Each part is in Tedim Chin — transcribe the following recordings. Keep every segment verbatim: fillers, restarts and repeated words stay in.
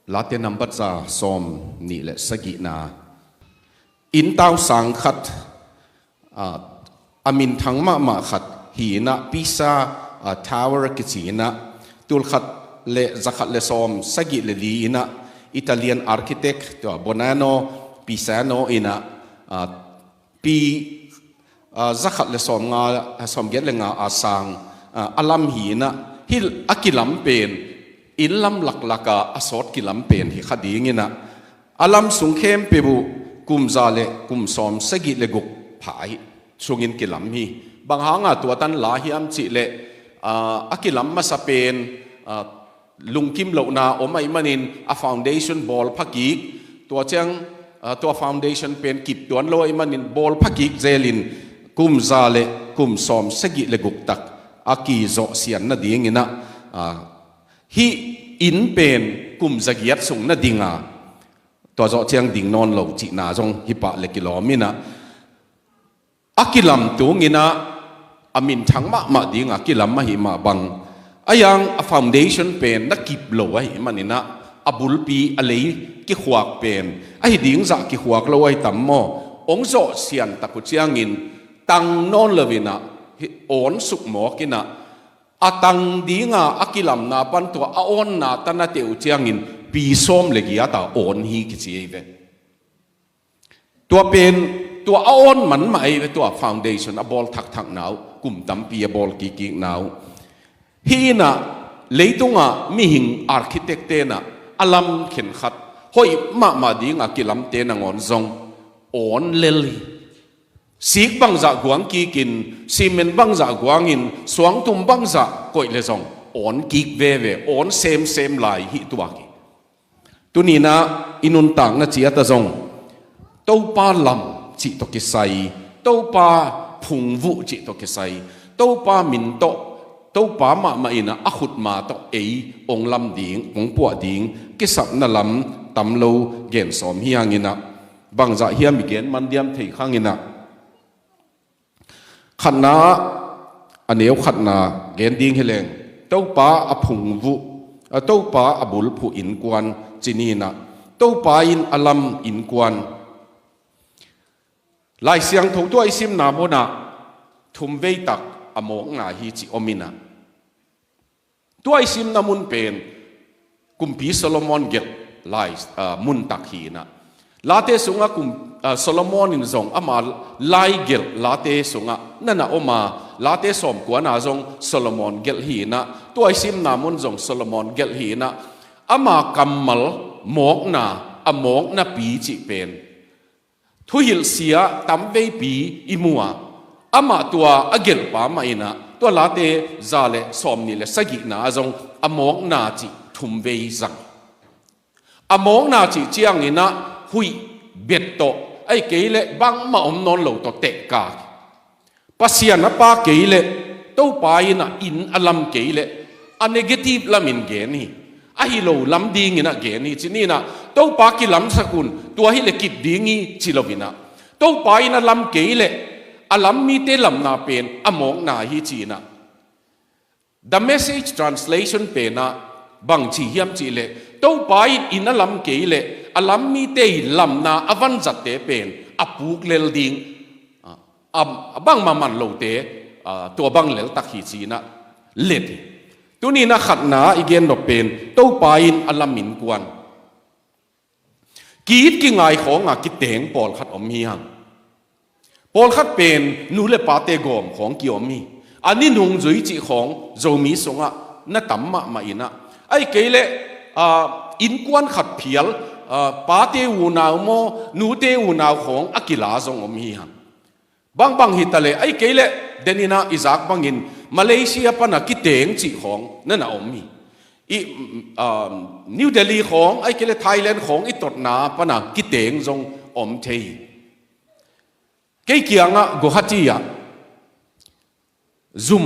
Late nambat za sawm nih le sagihna. Inn tau sang khat, a, a minthang mahmah khat hi inah, Pisa, a, Tower kici inah, tul khat le za khat le sawm sagih le li inah, Italian architect tua Bonanno Pisano inah, a, pi, a, za khat le sawm nga, sawm giat le nga a sang, a, a lam hi inah, hih a kilam pen inn lam laklak a a sawt kilam pen hi kha ding inah, a lam sung khempeuh uh kum za le kum sawm sagih le guk pha hi sungin kilam hi. Bang hanga tua tan la hiam cih leh, a, a kilam masa pen, a, lungkim lohna om ahih manin a foundation bawl pha kik, tua ciang, a, tua foundation pen kip tuan lo ahih manin bawl pha kik zelin kum za le kum sawm sagih le guk tak a kizawh sian nading inah, a, hih inn pen kum za giat sung na ding a, tua zawh ciang ding nawn lo cihna zong hi pah le kilawm inah, a kilam tung inah a minthang mahmah ding a kilam ahih mah bang, a yang a foundation pen na kip lo ahih man inah, a bulpi a lei kikhuak pen ahi ding zah kikhuak lo ahi tam maw? Ong zawh sian tak uh ciangin tang nawn lo inah, hih awn suk mawk inah, a tang dinga a kilamna pan tua a awnna tan a teh uh ciangin pi sawm le giat a awn hi kici ei ve. Tua pen, tua a awn man mah ei ve, tua foundation a bawl thakthakna uh, kum tampi a bawl kikkikna uh. Hih inah leitungah mihing architect tenah a lam khenkhat hoih mahmah dinga kilamte nangawn zong awn lel hi. Sik bangzah guang kikin, cement bangzah guangin, suangtum bangzah koih le zong awn kik veve, awn semsem lai hi tuak hi. Tuni inah i nuntakna ciat ah zong Topa lam cih tawh kisai, Topa phungvuh cih tawh kisai, Topa min tawh, Topa mahmah inah a khutma tawh ei ong lam ding, ong puah ding kisapna lam tam lo gen sawm hi hang inah, bangzah hiam i gen man diam thei khang inah, khatna, a neu khatna gen ding hi leng, Topa a phungvuh, a, Topa a bulphuh innkuan ci ni inah, Topa in a lam innkuan. Lai Siangtho tua i simna munah thumvei tak a mawkna hi ci om inah, tua i simna mun pen Kumpi Solomon gelh lai, a, mun tak hi inah, Late sungah kum, a, Solomon in zong ama lai gelh Late sungah na na om a, Late sawmkuana zong Solomon gelh hi inah, tua i simna mun zong Solomon gelh hi inah, ama kammal mawkna, a mawkna pi cih pen thuhilhsia tamveipi i mu a, amah tua a gelhpa mah inah, tua Late za le sawm nih le sagihna ah zong a mawkna cih thumvei zang. A mawkna cih ciang inah huih bet tawh, ahih kei leh bangmah om nawn lo tawh tehkak. Pasian a pa kei leh, Topa inah inn a lam kei leh, a negative lamin gen hi. A hi lo lam ding inah gen hi. Ci ni inah, Topa kilamsak un, tua hi leh kip ding hi ci lo inah, Topa in a lam kei leh, a lam mite lamna pen a mawkna hi ci inah. The Message Translation penah bang ci hiam cih leh, Topa in inn a lam kei leh a lam mite in lamna a vanzatte pen a puk lel ding, a, a bangmah man lote, a, tua bang leltak hi ci inah let hi. Tuni inah khatna i gen nop pen Topa in a lam innkuan. Ki-it kingai khawnga kiteng pawlkhat om hi hang. Pawlkhat pen nu le pate gawm khawng kiom hi. A ni nungzui cih khawng Zomi sungah na tam mahmah inah, ahih kei leh, a, innkuan khat phial, a, pate unau maw, nute unau khawng a kila zong om hi hang. Bangbang hi ta leh, ahih kei leh, den inah i zak bangin Malaysia pana kiteng cih khawng na na om hi. I, um, New Delhi khawng, ahih kei leh Thailand khawng i totna pana kiteng zong om thei hi. Kei kiangah Guwahati ah zum,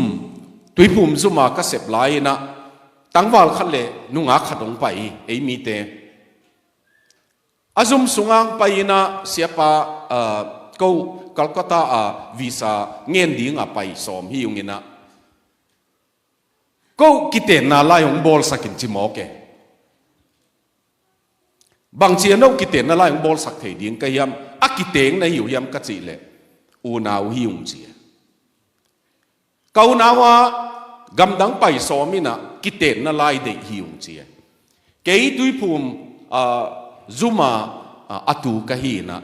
tuiphum zuma ka sep lai inah tangval khat le nungak khat hong pai hi, ei mite. A zum sungah pai inah siapa, ah, ko Calcutta ah visa ngen dinga pai sawm hi ung inah, ko kitenna lai hong bawlsak in ci mawk e. Bangci a no kitenna lai hong bawlsak thei ding ka hiam? A kiteng na hi uh hiam ka cih leh, unau hi ung ci a. Ka unau a gamdang pai sawm in ah kitenna lai deih hi ung ci a. Kei Tuiphum, ah, zum a, ah, a tu ka hi in ah,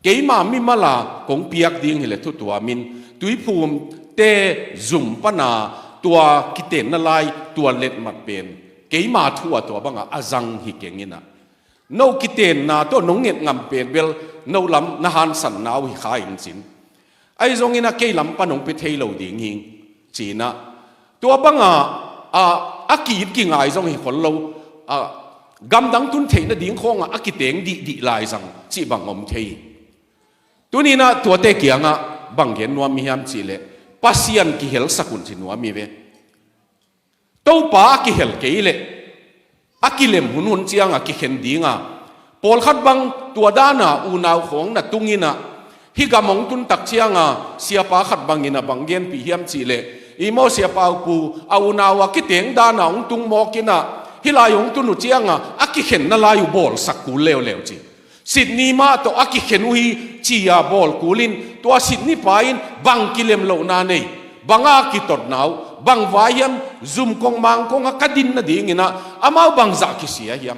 keima mimal a kong piak ding hi leh thu tuam in, Tuiphumte zum pan a tua kitenna lai, tua letmat pen keima thu a tua bang a a zang hi keng in ah, no kitenna tawh nong nget ngam pen bel no lam na hansanna uh hi kha in cin. Ahi zongin ah kei lam pan hong pia thei lo ding hi ci in ah, tua bang a, a, a ki-it kingai zong hi khol lo, a, gamdang tun theih nading khawng ah a kiteng dihdih lai zang cih bang om thei hi. Tuni in ah tuate kiangah bang gen nuam i hiam cih leh, Pasian kihelsak un ci nuam i ve. Topa a kihel kei leh, a kilem hunhun ciang a kikhen ding a, pawlkhat bang tua dan a unau khawng na tung in ah, hih gam hong tun tak ciang a siapa khat bang in ah bang genpih hiam cih leh, i maw siapa uh pu, a unau a kiteng dan a hong tung mawk in ah, hih lai hong tun uh ciang a a kikhenna lai uh bawlsak kul leuleu ci. Sitni mah tawh a kikhen uh hi ci a bawl kul in, tua Sitni pa in bang kilem lohna nei, bang a kitotna uh, bang vai hiam, zum kong mang kong a ka din nading in ah amau bangzah kisia hiam?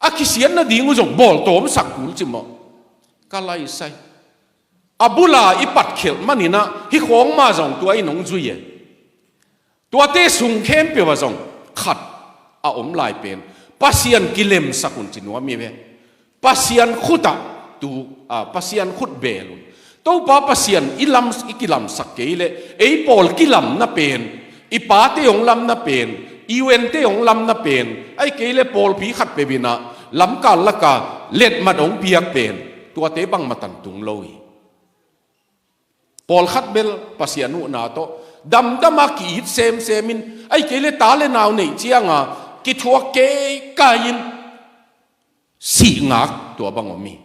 A kisiat nading uh zong bawl tawmsak kul ci maw? Ka laisai. A bul a i patkhelh man in ah hih khawng mah zong tua in hong zui e. Tuate sung khempeuh ah zong khat a om lai pen, Pasian kilemsak un ci nuam i ve. Pasian khut ah tu, a, Pasian khut beel un. Topa Pasian i lam, i kilamsak kei leh, ei pawl kilamna pen, i pate hong lamna pen, i U N te hong lamna pen, ahih kei leh pawlpi khat peuh in ah lamkal lak a letmat hong piak pen, tuate bangmah tan tung lo hi. Pawlkhat bel Pasian huhna tawh damdam a ki-it semsem in, ahih kei leh ta le nau neih ciang a kithuak keikai in sih ngak tua bang om hi.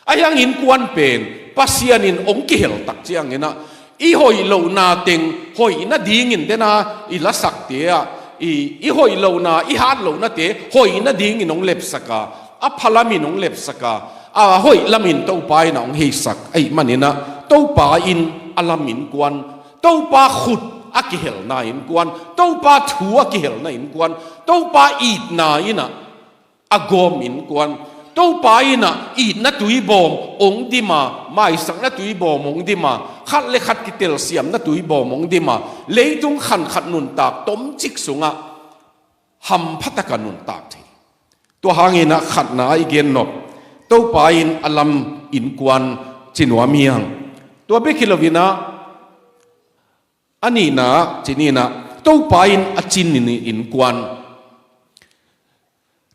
Ahi hang innkuan pen Pasian in hong kihel tak ciang in ah, i hoih lohna teng hoih nading in den a i lasakte ah, i, i hoih lohna, i hat lohnate hoih nading in hong lepsak a, a pha lam in hong lepsak a, a hoih lam in Topa in ah hong heisak ahih man in ah, Topa in a lam innkuan, Topa khut a kihelna innkuan, Topa thu a kihelna innkuan, Topa itna in ah a gawm innkuan, Topa in ah itna tuibawm hong dim a, maisakna tuibawm hong dim a, khat le khat kitelsiamna tuibawm hong dim a, leitung khankhat nuntak tomcik sungah hampha tak a nuntak thei. Tua hang in ah khatna i gen nop, Topa in a lam innkuan ci nuam hi hang. Tua bek hi lo in ah, a nihna ci ni in ah, Topa in a cin in innkuan.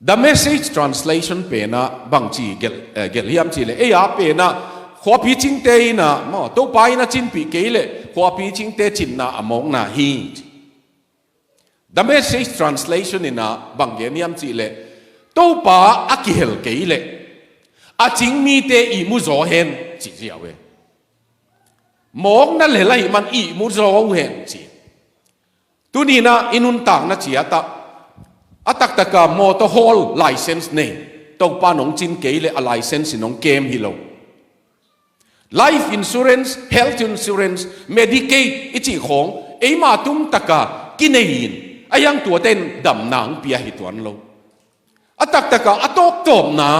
The Message Translation pen ah bangci gelh, eh, gelh hiam cih leh, ei a pen ah khuapi cingte in ah maw, Topa in a cinpih kei leh khuapi cingte cinna a mawkna hi. The Message Translation in ah bang gen hiam cih leh, Topa a kihel kei leh a cing mite ihmu zaw hen ci ziau e. Mawkna lel ahih man ihmu zaw uh hen ci. Tuni in ah i nuntakna ciat ah, a taktak a mawtaw hawl license nei, Topa in hong cin kei leh a license in hong kem hi lo. Life insurance, health insurance, Medicaid i cih khawng eima tung tak a kinei in, ahi hang tuate in damna hong pia hi tuan lo. A taktak a, a tawptawpna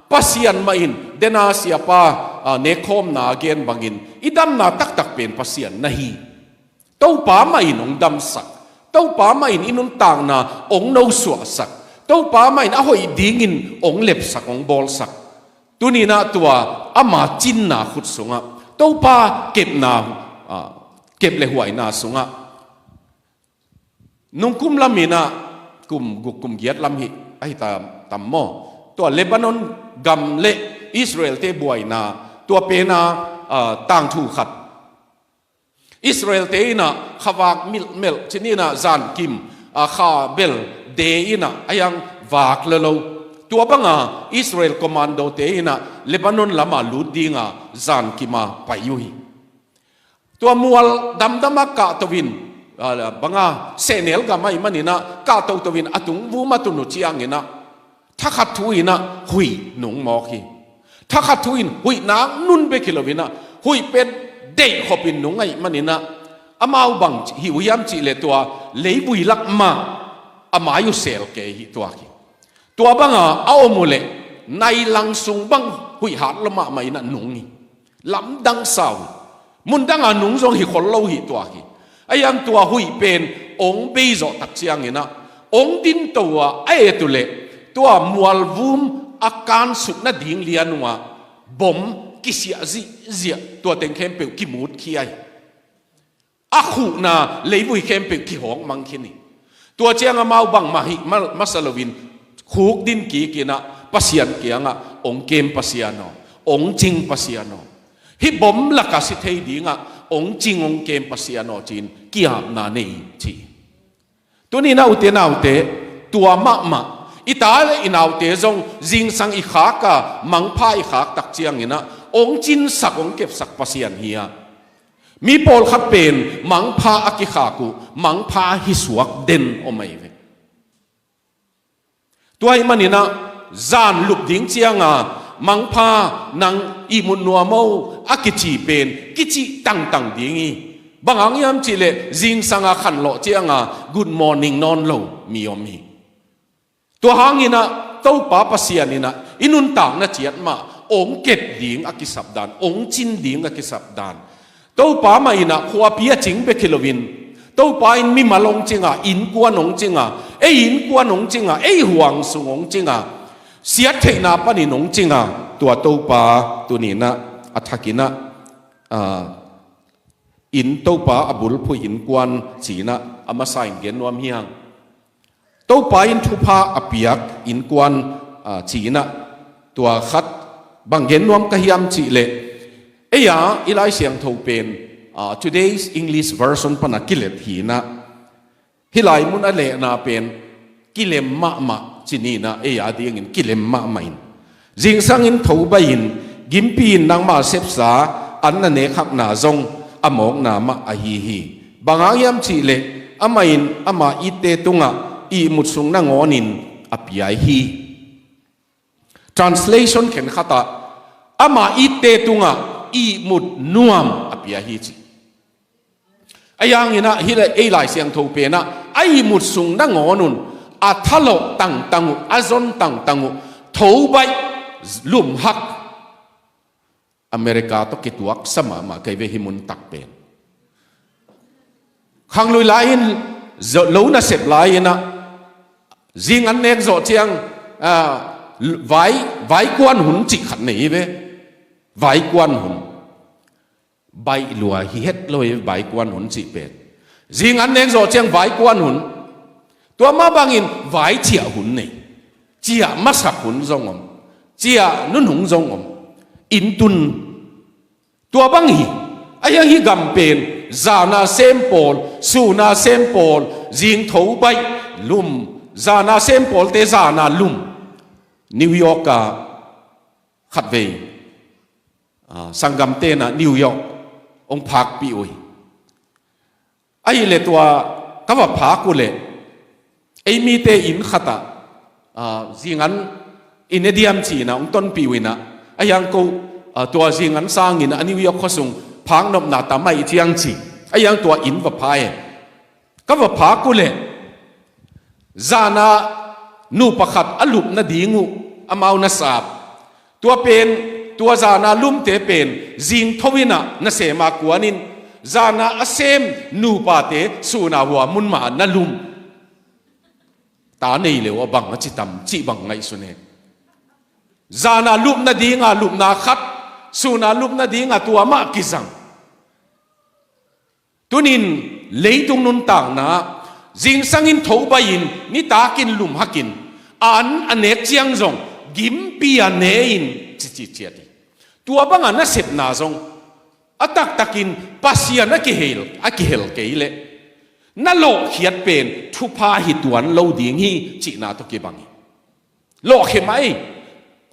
Pasian mah in, den a siapa, a, nekkhawmna a gen bangin, i damna taktak pen Pasian na hi. Topa mah in hong damsak, Topa mah in i nuntakna hong nosuahsak, Topa mah in a hoih dingin hong lepsak, hong bawlsak. Tuni in ah tua ama cinna khut sungah, Topa kepna, a, kep le huaina sungah, nungkum lam in ah, kum guk kum giat lam hi, ahi tam, tam maw? Tua Lebanon gam le Israel-te buaina, tua pen ah, a, tangthu khat. Israel-te in ah khavak milhmilh, ci ni in ah zankim, a, kha bel de in ah, ahi hang vak lolo. Tua bang a Israel commando-te in ah Lebanon lam a lut ding a zankim a pai uh hi. Tua mual damdam ah kahto in, a, bang a sehnel gam ahih man in ah kahtoto in a tung vum a tun uh ciang in ah, Thakhat thu inah huih nung mawk hi. Thakhat thu in huih nak nun bek hi lo inah huih pen deih khopin nung ahih maninah amau bang ci- hi uh hiam cih leh tua leivui lak mah a mai uh sel kei hi tuak hi. Tua banga a om uh leh nai lang sung bang huih hat lo mahmah inah nung hi. Lamdang sau hi. Mundanga nung zong hi khol lo hi tuak hi. Ahi hang tua huih pen ong bei zawh tak cianginah ong dinto uh a, a et uh leh tua mualvum a kansuk nading lian uh ah bom kisiah zihziah, tua teng khempeuh kimut khia hi. A khuhna leivui khempeuh kihawk mang khin hi. Tua ciang amau bangmah hih ma- masa loin khukdin kikinah Pasian kiangah ong kem Pasian aw, ong cing Pasian aw, hih bom laka si thei dingah ong cing ong kem Pasian aw ci-in ki-apna nei ci hi. Tuni-in a ute naute, tua mahmah i ta le i naute zong zingsang i khak a mangpha i khak tak cianginah ong cinsak ong kepsak Pasian hi a, mi pawlkhat pen mangpha a kikhak uh mangpha hi suak den om ahi ve. Tua ahih maninah zan lup ding cianga mangpha nang ihmut nuam aw a kici pen kicih tangtang ding hi. Bang hang hiam cih leh zingsanga khanlawh cianga good morning nawn lo mi om hi. Tua hanginah Topa Pasian inah i nuntakna ciat mah ong ket ding a kisapdan, ong cin ding a kisapdan. Topa mah inah khuapi a cing bek hi loin Topa in mimal ong cinga, innkuan ong cinga, ei innkuan ong cinga, ei huang sung ong cinga, siattheihna panin ong cinga, tua Topa tuni-in ah a thakin ah, ah, inn Topa a bulphuh innkuan ci-in ah a masa in gen nuam hi hang. Topa in thupha a piak innkuan, ah, ci-in ah tua khat bang gen nuam ka hiam cih leh, ei-a i Lai Siangtho pen, ah, Today's English Version pana kilet hi-in ah, hih lai mun a lehna pen kilem mahmah ci ni-in ah, ei-a dingin kilem mahmah in. Zingsangin tho baih in, gimpi in nangma sepsa an na nek hakna zong a mawkna mah ahi hi. Bang hang hiam cih leh amah in ama itte tungah ihmut sung nangawnin a piai hi. Translation khenkhat ah ama itte tungah ihmut nuam a piai hi ci. Ahi hangin ah hih ei Lai Siangtho pen ah a ihmut sung nangawn un a thalawh tangtang uh, a zon tangtang uh, tho baih, lum hak. America tawh kituaksa mahmah kei ve hih mun tak pen. Khanglui lai-in, zo- lo nasep lai-in ah zing an nek zawh ciang, ah, vai, vaikuan hun cih khat nei hi ve. Vaikuan hun. Baih lua hi het lo hi, vaikuan hun cih pen. Zing an nek zawh ciang vaikuan hun. Tua mah bangin vai ciah hun nei. Ciah masak hun zong om. Ciah nunhung zong om. Inntun. Tua bang hi. Ahi hang hih gam pen zana sem pawl, suna sem pawl, zing tho baih, lum. Zana sem pawlte zana lum. New York ah khatvei, ah, sanggamte in ah New York hong phakpih uh hi. Ahih leh tua ka va phak uh leh ei mite inn khat ah, ah, zing an i ne diam ci-in ah hong tonpih uh in ah, ahi hang ko, ah, tua zing an sangin a New York khuasung phak nopna tam ahih ciang ci. Ahi hang tua inn va pha e. Ka va phak uh leh zana nupa khat a lupna ding uh amau na sap. Tua pen, tua zana lumte pen zing tho in ah nasem a kuanin, zana a sem nupate suna hua mun mah na lum. Ta nei leu a bang a ci tam cih bang ngaihsun e. Zana lupna dinga lupna khat, suna lupna dinga tua mah kizang. Tunin leitung nuntakna zingsangin tho baih in, nitakin lum hakin, an a nek ciang zong gimpi a ne in ci ci ciat hi. Tua banga nasepna zong a taktakin Pasian a kihel, a kihel kei leh na lawhkhiat pen thupha hi tuan lo ding hi cihna tawh kibang hi. Lawhkhia mah ei,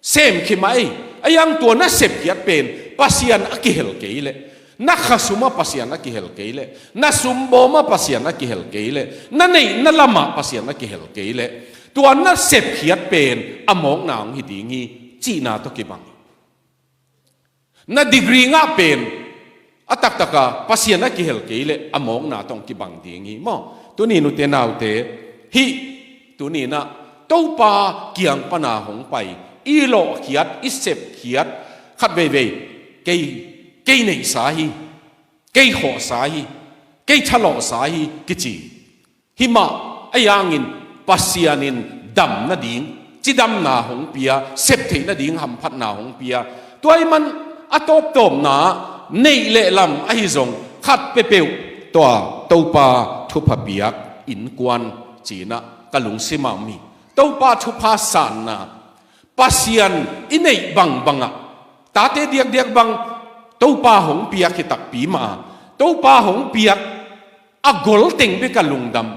semkhia mah ei. Ahi hang tua na sepkhiat pen Pasian a kihel kei leh, na khasum ah Pasian a kihel kei leh, na sumbawm ah Pasian a kihel kei leh, na neihna lamah Pasian a kihel kei leh, Tua na sepkhiat pen a mawkna hong hi ding hi, cihna tawh kibang hi. Na degree ngah pen a taktaka Pasian a kihel kei leh a mawkna tawh kibang ding hi maw? Tuni nute naute, hih tuni-in ah Topa kiang pana hong pai, i lawhkhiat, i sepkhiat khat veivei, kei, kei neihsa hi, kei khawhsa hi, kei thalawhsa hi kici. Himah a yangin Pasian in dam nading, cidamna hong pia, septheih nading hamphatna hong pia. Tua ahih man a tawptawpna neih le lam ahi zong khat peuhpeuh tua Topa thupha piak innkuan ci-in ah ka lungsim ah om hi. Topa thupha sanna, Pasian i neih bangbangah, tate diakdiak bang Topa hong piak hi takpi mah a, Topa hong piak a gol teng bek a lungdam.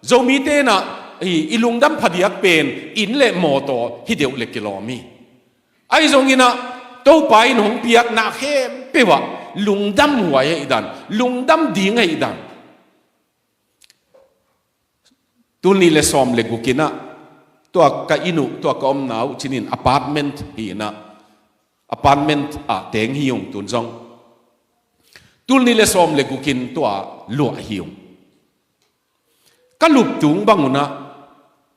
Zomite in ah i, i lungdam phadiak pen inn le mawtaw hi deuh le kilawm hi. Ahi zongin ah Topa in hong piak na khempeuh ah lungdam huai ahih dan, lungdam ding ahih dan. Tul nih le sawm le guk in ah tua ka inn uh, tua ka omna uh cinin apartment hi-in ah, apartment ah teng hi ung tun zong. Tul nih le sawm le gukin tua luah hi ung. Ka lup tung bang un ah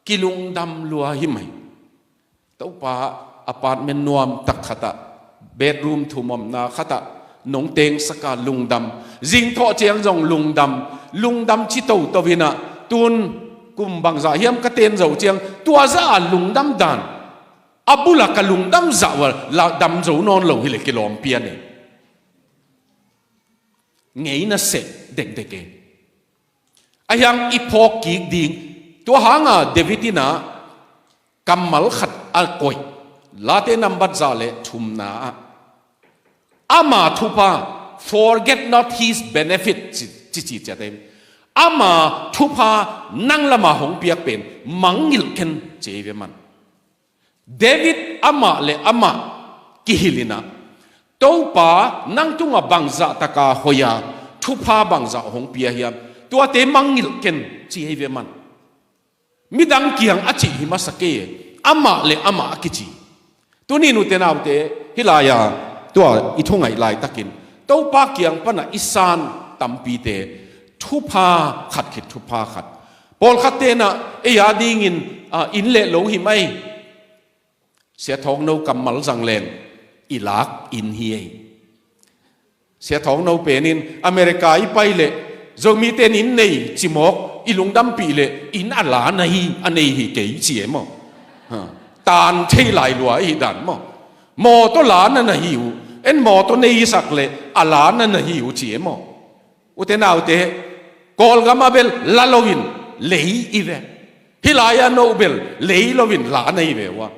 kilungdam lua hi mai. Topa, apartment nuam tak khat ah, bedroom thum omna khat ah nong tengsak a lungdam. Zingthawh ciang zong lungdam. Lungdam ci toto in ah, tun kum bangzah hiam ka ten zo ciang, tua zah a lungdam dan, a bul a ka lungdam zah uh a la dam zo nawn lo hi leh kilawm pian e. Ngei na seh dekdek e. A hiang i phawk kik ding. Tua hanga David in ah kammal khat a koih. Late nambat za le thumna ah, ama thupha, "Forget not his benefit," ci, ci, ci ciat ei. Ama thupha nang lama hong piak pen mangngilh ken ci ei ve man. David amah le amah kihilh in ah, "Topa nang tungah bangzah taka hoih a, thupha bangzah hong pia hiam, tuate mangngilh ken," ci ei ve man. Midang kiang a cih hi masa kei e, amah le amah a kici. Tuni nute naute, hih lai-a tua i thungaih laitakin Topa kiang pana i san tampite thupha khat khit thupha khat. Pawlkhatte in ah ei a dingin, a, inn le lo hi mai. Sia Thawng No kammal zang leng i lak inn hi ei. Sia Thawng No penin America i pai leh Zomite in inn nei cimawk, i lungdampih leh inn a la na hi, a nei hi kei ci e maw? Ha. Tan thei lai lua i dan maw? Mawtaw la na na hi uh. En mawtaw nei i sak leh a la na na hi uh ci e maw? Ute naute, Kawlgam a bel la loin lei i ve. Hih lai-a no bel lei loin la na hi ve uh a.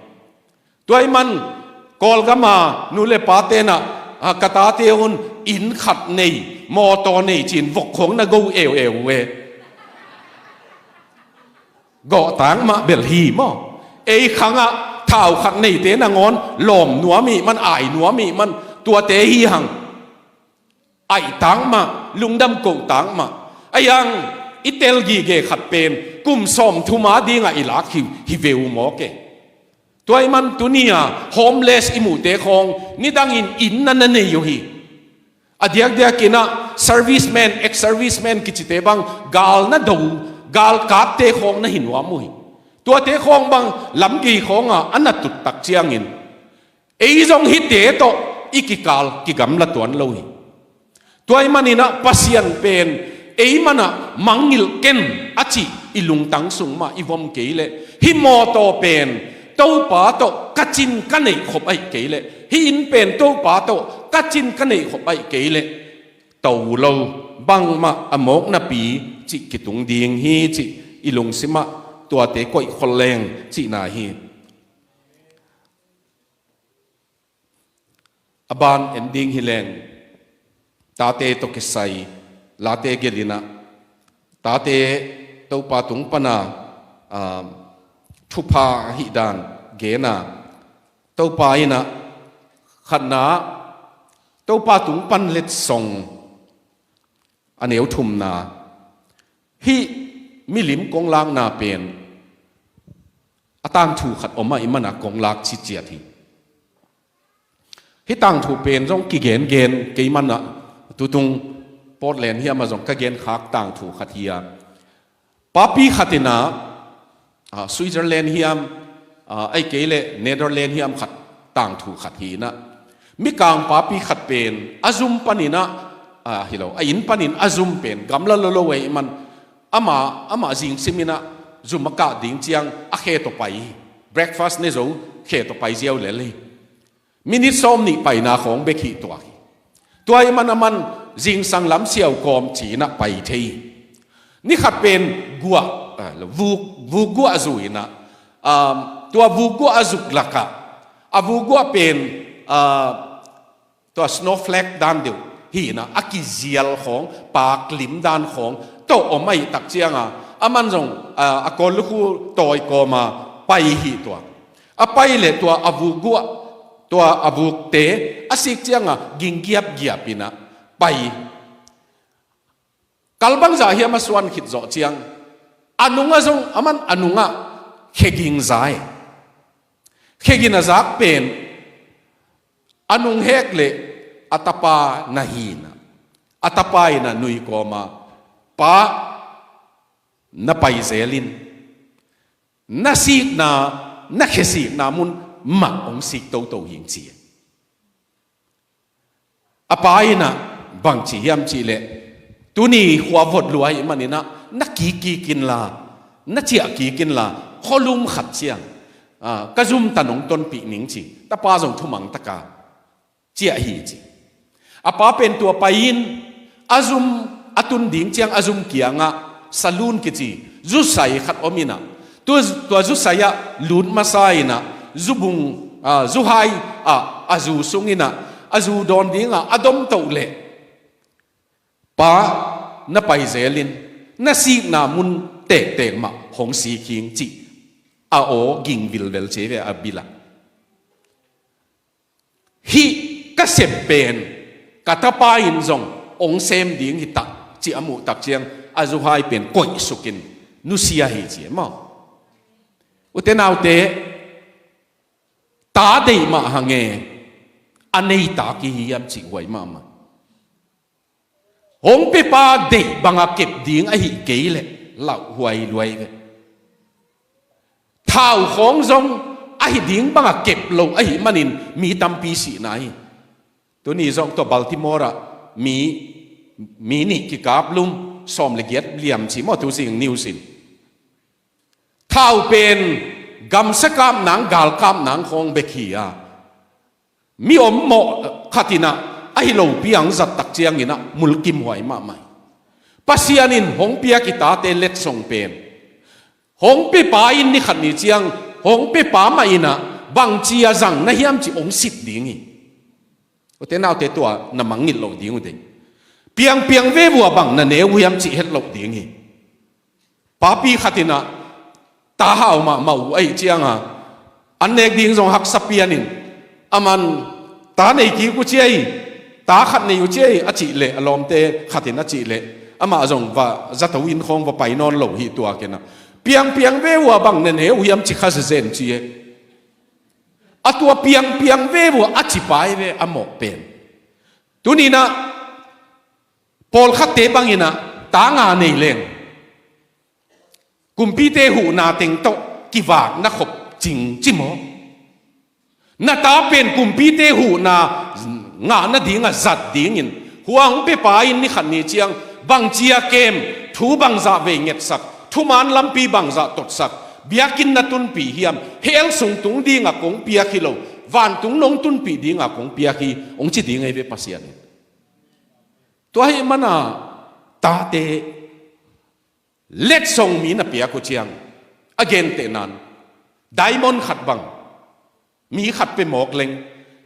Tua ahih man Kawlgama nu le pate in ah, a, ka tate un inn khat nei, mawtaw nei ci-in vok khong na go eueu uh e. Gawh tang mah bel hi maw? Ei khangah thau khat neite nangawn lawm nuam ih man, ai nuam ih man, tuate hi hang. Aih tang mah, lungdam koh tang mah. A hiang i tel gige khat pen kum sawmthum a dingah i lak hi, hi ve uh mawk e. Tua ahih man tuni-a homeless i muhte khawng nidangin inn na na nei uh hi. A diakdiakin ah serviceman, ex-serviceman kicite bang gal na do, galkatte khawng na hi nuam uh hi. Tuate khawng bang lamgei khawngah a na tut tak ciangin ei zong hihte tawh i kikal kigamla tuan lo hi. Tua ahih manin ah Pasian pen ei manah mangngilh ken a cih i lungtang sung mah i vom kei leh, hih mawtaw pen Topa tawh ka cin ka neih khop ahih kei leh, hih inn pen Topa tawh ka cin ka neih khop ahih kei leh, to lo, bangmah a mawk napi cih kitung ding hi cih i lungsimah tuate koih khol leng cihna hi. A ban en ding hi leng, tate tawh kisai late gelh in ah, tate Topa tung pana, ah, thupha ahih dan gen a, Topa in ah khatna, Topa tung pan letsong, a neu thumna, hih milim kong lakna pen a tangthu khat om ahih manin kong lak ciciat hi. Hih tangthu pen zong kigengen kei manin tutung Portland hiam ah zong ka genkhak tangthu khat hi a, papi khat in ah, ah, Switzerland hiam, ah, ahih kei leh Netherlands hiam khat tangthu khat hi in ah, mikang papi khat pen a zum panin ah, ah, hi lo, a inn panin a zum pen gamla lolo ahih manin amah, amah zingsim in ah zum a kah ding ciang a khe tawh pai hi. Breakfast ne zo khe tawh pai ziau lel hi. Minute sawmnih paina khawng bek hi tuak hi. Tua ahih manin aman zingsang lam siau kawm ci in ah pai thei hi. Ni khat pen guah, ah, vuk, vukguah zu in ah, um, tua vukguah a zuk lakah a vukguah pen, ah, tua snowflake dan deuh hi in ah, a kizial khawng, paklim dan khawng tawh om ahih tak ciang a, aman zong, ah, a kawl lukhu tawi kawm a pai hi tuak. A pai leh tua a vukguah, tua a vukte a sik ciang a ging giapgiap in ah pai. Kal bangzah hiam a suan khit zawh ciang a nung ah zong, aman a nung ah kheging za hi. Kheging a zak pen a nung hek leh a tapa na hi in ah, a tapa in ah nui kawm a, "Pa, na pai zel in, na sikna, na khe sikna mun mah hong sik toto hi ing," ci hi. A pa in ah bang ci hiam cih leh, "Tuni khua vot lua ahih manin ah na kik kik inla, na ciah kik inla, khualum khat ciang, ah, ka zum tan hong tonpih ning," ci. Tapa zong thumang tak a ciah hi ci. A pa pen tua pai in, a zum a tun ding ciang a zum kiangah saloon kici zusai khat om in ah, tua, tua zusai ah lut masa in ah, zubung, ah, zuhai ah a zu sung in ah, a zu dawn ding ah a dom toh leh, "Pa, na pai zel in, na sikna mun tektek mah hong sik hi ing," ci. A aw ging vilvel ci ve a bil ah. "Hih ka sep pen ka tapa in zong hong sem ding hi ta," ci a muh tak ciang a zuhai pen koih suk in nusia hi ci maw. Ute naute, ta deih mah hang e, a nei ta kihi hiam cih huai mahmah. Hong pia pa deih bang a kep ding ahih kei leh lauhuai luai ve. Thau khawng zong ahi ding bang a kep lo ahih manin mi tampi sihna hi. Tuni zong tua Baltimore ah mi, mi nih kikap lum, sawm le giat liam ci maw, tu zing news in. Thau pen gamsa kap nang, gal kap nang khawng bek hi a, mi om mawh khat in ah ahi lopi ang zat tak ciangin ah mulkimhuai mahmah hi. Pasian in hong piak i tate letsong pen, hong pia pa in ni khat ni ciang, hong pia pa mah in ah bangci a zang na hiam cih hong sit ding hi. Ute naute, tua na mangngilh loh ding uh ding. Piangpiang veve uh a bang na ne uh hiam cih het loh ding hi. Papi khat in ah ta hau mahmah uh ahih ciang a, an nek ding zong haksa pian in, aman, "Ta nei kik uh cia hi, ta khat nei uh cia hi," a cih leh, a lawmte khat in a cih leh, amah zong va zato inn khawng va pai nawn lo hi tuak in ah, "Piangpiang veve uh a bang na ne uh hiam ci kha zenzen," ci hi. A tua piangpiang veve uh a ci pai ve a mawh pen. Tuni in ah pawlkhatte bang in ah ta nga nei leng, kumpite huhna teng tawh kivak na khop cingci maw? Na ta pen kumpite huhna ngah nading a zat dingin, hua hong pia pa in ni khat ni ciang bangci a kem, thu bangzah vei ngetsak, thuman lampi bangzah totsak, biakinn na tunpih hiam, hell sung tung ding a kong piak hi lo, vantung nong tunpih ding a kong piak hi, hong ci ding ahi ve Pasian in. Tua ahih manin tate letsong mi na piak uh ciang, a gentehna in diamond khat bang mi khat pia mawk leng,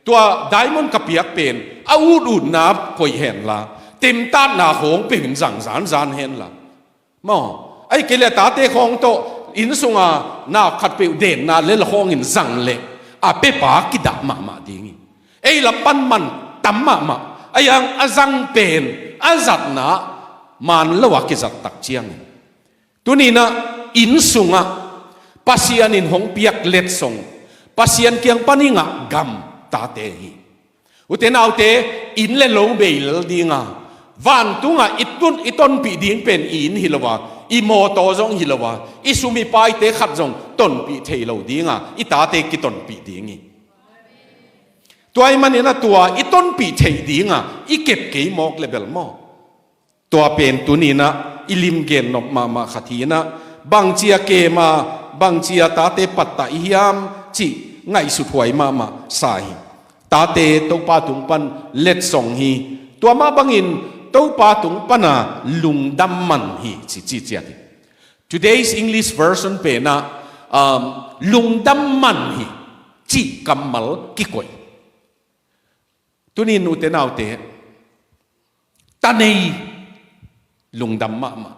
"Tua diamond ka piak pen a ututna koih hen la, temtatna khawng pia in zang zanzan hen la," maw? Ahih kei leh tate khawng tawh inn sunga na khat peuh denna lel khawngin zang leh a pia pa kidah mahmah ding hi. Ei lam pan man tam mahmah, a yang a zang pen a zatna man lo a kizat tak ciangin. Tuni in ah inn sungah Pasian in hong piak letsong, Pasian kiang pan i ngah gam tate hi. Ute naute, inn le lo bei lel dinga, vantungah i tun, i tonpih ding pen i inn hi lo a, i mawtaw zong hi lo a, i sum i paite khat zong tonpih thei lo dinga i tate kitonpih ding hi. Tua ahih manin a tua i tonpih theih dinga i kep kei mawk le bel maw? Tua pen tuni-in ah i lim gen nop mahmah khat hi-in ah, bangci a kem a, bangci a tate pattah i hiam cih ngaihsut huai mahmah sa hi. Tate Topa tung pan letsong hi. Tua mah bangin Topa tung pana lungdam man hi ci, ci ciat hi. Today's English version pen ah, um, lungdam man hi cih kammal kikoih. Tuni-in ute naute, ta nei lungdam mahmah.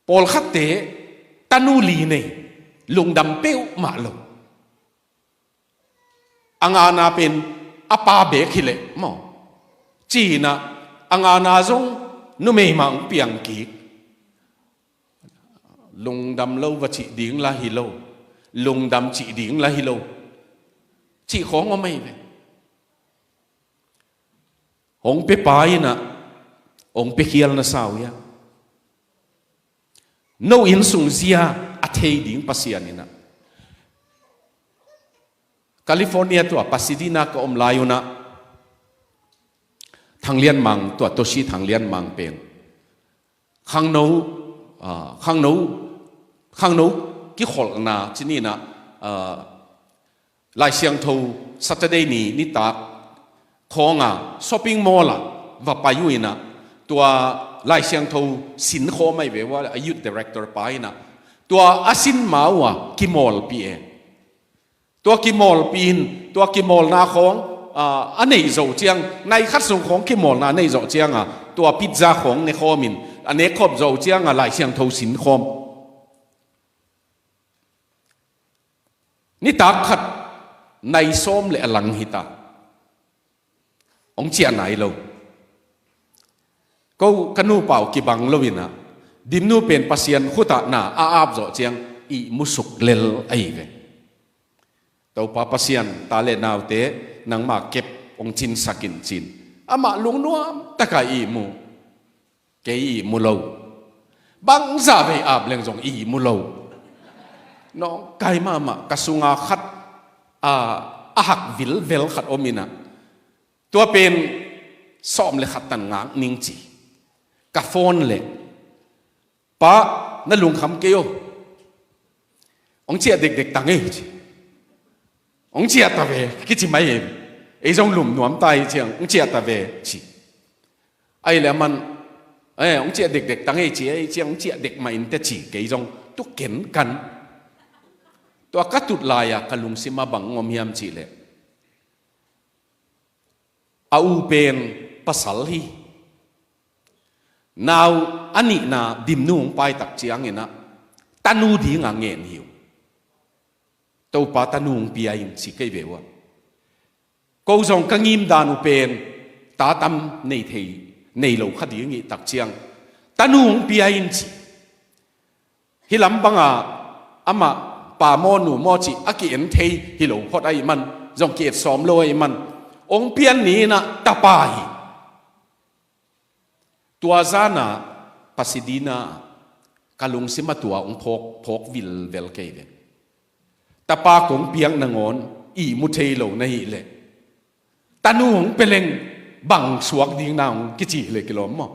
Pawlkhatte tanu li nei, lungdam peuhmah lo. A ngana pen a pa beek hi leh maw, ci-in ah a ngana zong numei mah hong piang kik. Lungdam lo va cih ding la hi lo, lungdam cih ding la hi lo, cih khawng om ahi ve. Hong pia pa in ah hong piakhial na sa uh hiam? No innsung zia a thei ding Pasian in ah. California tua Pasadena ka om lai un ah, Thang Lian Mang tua, Toshi Thang Lian Mang pen khangno, ah, khangno, khangno kikholhna ci-in ah, ah, Lai Siangtho Saturday ni nitak khawng a shopping mall ah va pai uh in ah, tua Lai Siangtho sin khawm ahi ve ua, a youth director pa in ah tua a sin ma uh a kimawlpih e. Tua kimawlpih in, tua kimawlna khawng, ah, a neih zawh ciang, nai khat sung khawng kimawlna a neih zawh ciang a, tua pizza khawng ne khawm in, a nek khawm zawh ciang a Lai Siangtho sin khawm. Nitak khat nai sawm le a lang hi ta. Hong ciah nai lo. Ko ka nupa uh kibang lo in ah, Dimnu pen Pasian khut ah na a ap zawh ciang ihmu suk lel ahi ve. Topa Pasian, ta le naute nangmah kep hong cinsak in ci-in amah lungnuam takin ihmu. Kei ihmu lo. Bangzah vei ap leng zong ihmu lo. Nawngkai mahmah, ka sunga khat, a, a hak vilvel khat om in ah, tua pen sawm le khat tan ngak ning ci. Ka phone leh, "Pa, na lungkham kei aw. Hong ciah dekdek ta ngei," ci. "Hong ciah ta ve," kici mai e. Ei zong lum nuam ta hi ciang, "Hong ciah ta ve," ci. Ahih leh aman, "Eh, hong ciah dekdek ta ngei," ci, "Ei ciang hong ciah dek mah in teh," ci. Kei zong tu kenkan. Tua ka tut lai-a ka lungsim ah bang om hiam cih leh, a u pen pasal hi. Nau a nihna Dimnu hong pai tak ciangin ah, tanu ding a ngen hi uh. Topa, tanu hong pia in ci kei ve uh a. Ko zong ka ngim dan uh pen ta tam nei thei, nei lo kha ding hi tak ciang, tanu hong pia in ci. Hih lam banga amah pa maw nu maw cih a ki-en thei hi lo phot ahih man, zong ki-et sawm lo ahih man, hong pian ni in ah tapa hi. Tua zan a Pasadena ka lungsim ah tua hong phawk, phawk vilvel kei ve. Tapa kong piak nangawn ihmu thei lo na hih leh, tanu hong pia leng bang suak ding na hong kici hi leh kilawm maw?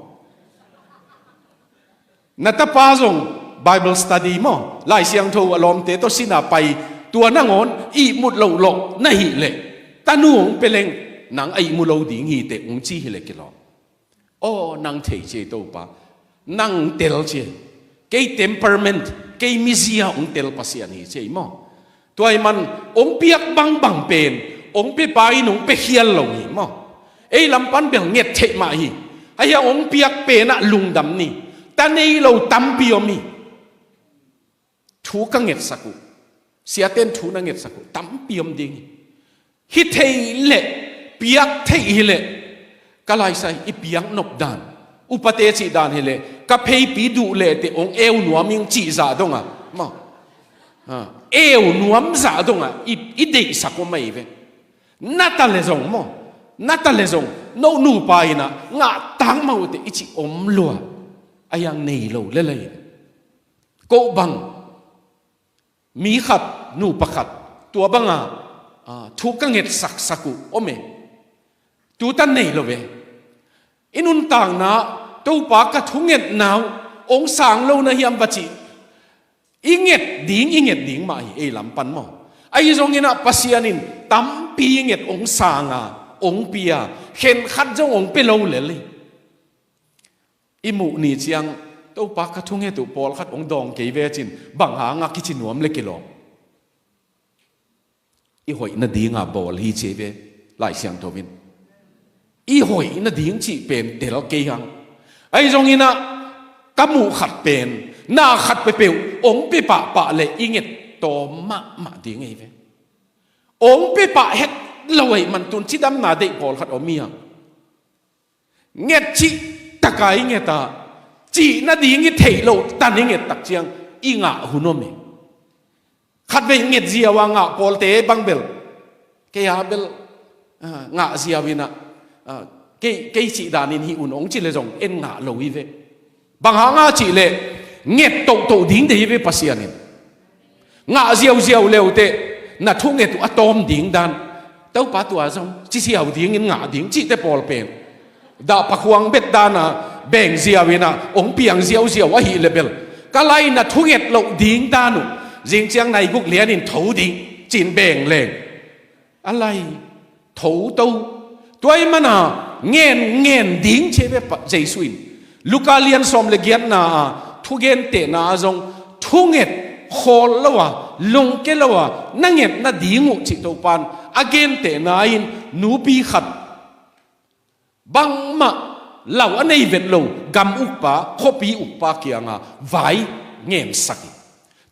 Na tapa zong Bible study maw, Lai Siangtho a lawmte tawh sin a pai, tua nangawn ihmut loh loh na hih leh, tanu hong pia leng nang a ihmu lo ding hi teh, hong ci hi leh kilawm. Aw, nang thei ci ei Topa. Nang tel ci ei. Kei temperament, kei mizia hong tel Pasian hi ci ei maw? Tua ahih man hong piak bangbang pen hong pia pa in hong pia khial lo hi maw? Ei lam pan bel nget theih mah hi. Ahi a, hong piak pen ah lungdam ni. Ta nei lo tampi om hi. Thu ka ngetsak uh, siate'n thu na ngetsak uh tampi om ding hi. Hi thei leh, piak theih hi leh, ka laisai i piak nop dan, upate cih dan hi leh, ka pheipi duh leh teh hong eu nuam ing cih zah dong a maw? Ha, eu nuam zah dongah i, i deihsak om ahi ve. Na ta le zong maw, na ta le zong, no nupa in ah ngah tang mah uh teh i cih om lua. A hiang nei lo lel ahi ve. Ko bang, mi khat, nupa khat, tua banga, ah, thu ka ngetsaksak uh om e. Tutan nei lo ve. I nuntakna, Topa ka thungetna uh hong sang lo na hiam va cih. I nget ding, i nget ding mah hi ei lam pan maw. Ahi zongin ah Pasian in tampi nget hong sanga, hong pia, khenkhat zong hong pia lo lel hi. I muh ni ciang, Topa ka thunget uh pawlkhat hong dawng kei ve cin, bang hanga kici nuam le kilawm. I hoih nadinga bawl hi ci ei ve, Lai Siangtho in. I hoih nading cih pen tel kei hang. Ahi zongin ah, ka muh khat pen, na khat peuhpeuh, hong pia pahpah le i nget tawm mahmah ding ei ve. Hong pia pah het lo ahih man tun cidamna deih pawlkhat om hi hang. Nget cih taka i nget a, cih nading i theih loh tan i nget tak ciang i ngah hun om hi. Khatvei nget ziau a ngah pawlte bang bel, kei a bel, ah, ngah ziau in ah, ah, kei, kei cih danin hih un hong ci le zong en ngah lo hi ve. Bang hanga cih leh nget tohtoh ding deih hi ve Pasian in. Ngah ziauziau leuteh na thunget uh a tawm ding dan. Topa tua zong ci ziau dingin ngah ding cihte pawl pen. Dah pakhuang bet dana beng ziau in ah hong piang ziauziau ahih leh bel, ka lai na thunget loh ding dan uh zing ciang nai guk lianin tho ding cin beng leng. A lai tho to. Tua ahih mana ngen ngen ding ci ei ve Jesu in. Luka lian sawm le giatna a thugentehna ah zong thunget khawl lo a, lungke lo a, na nget nading uh cih Topan a gentehna in nupi khat bangmah lau a nei vet lo gam ukpa, khuapi ukpa kianga vai ngensak hi.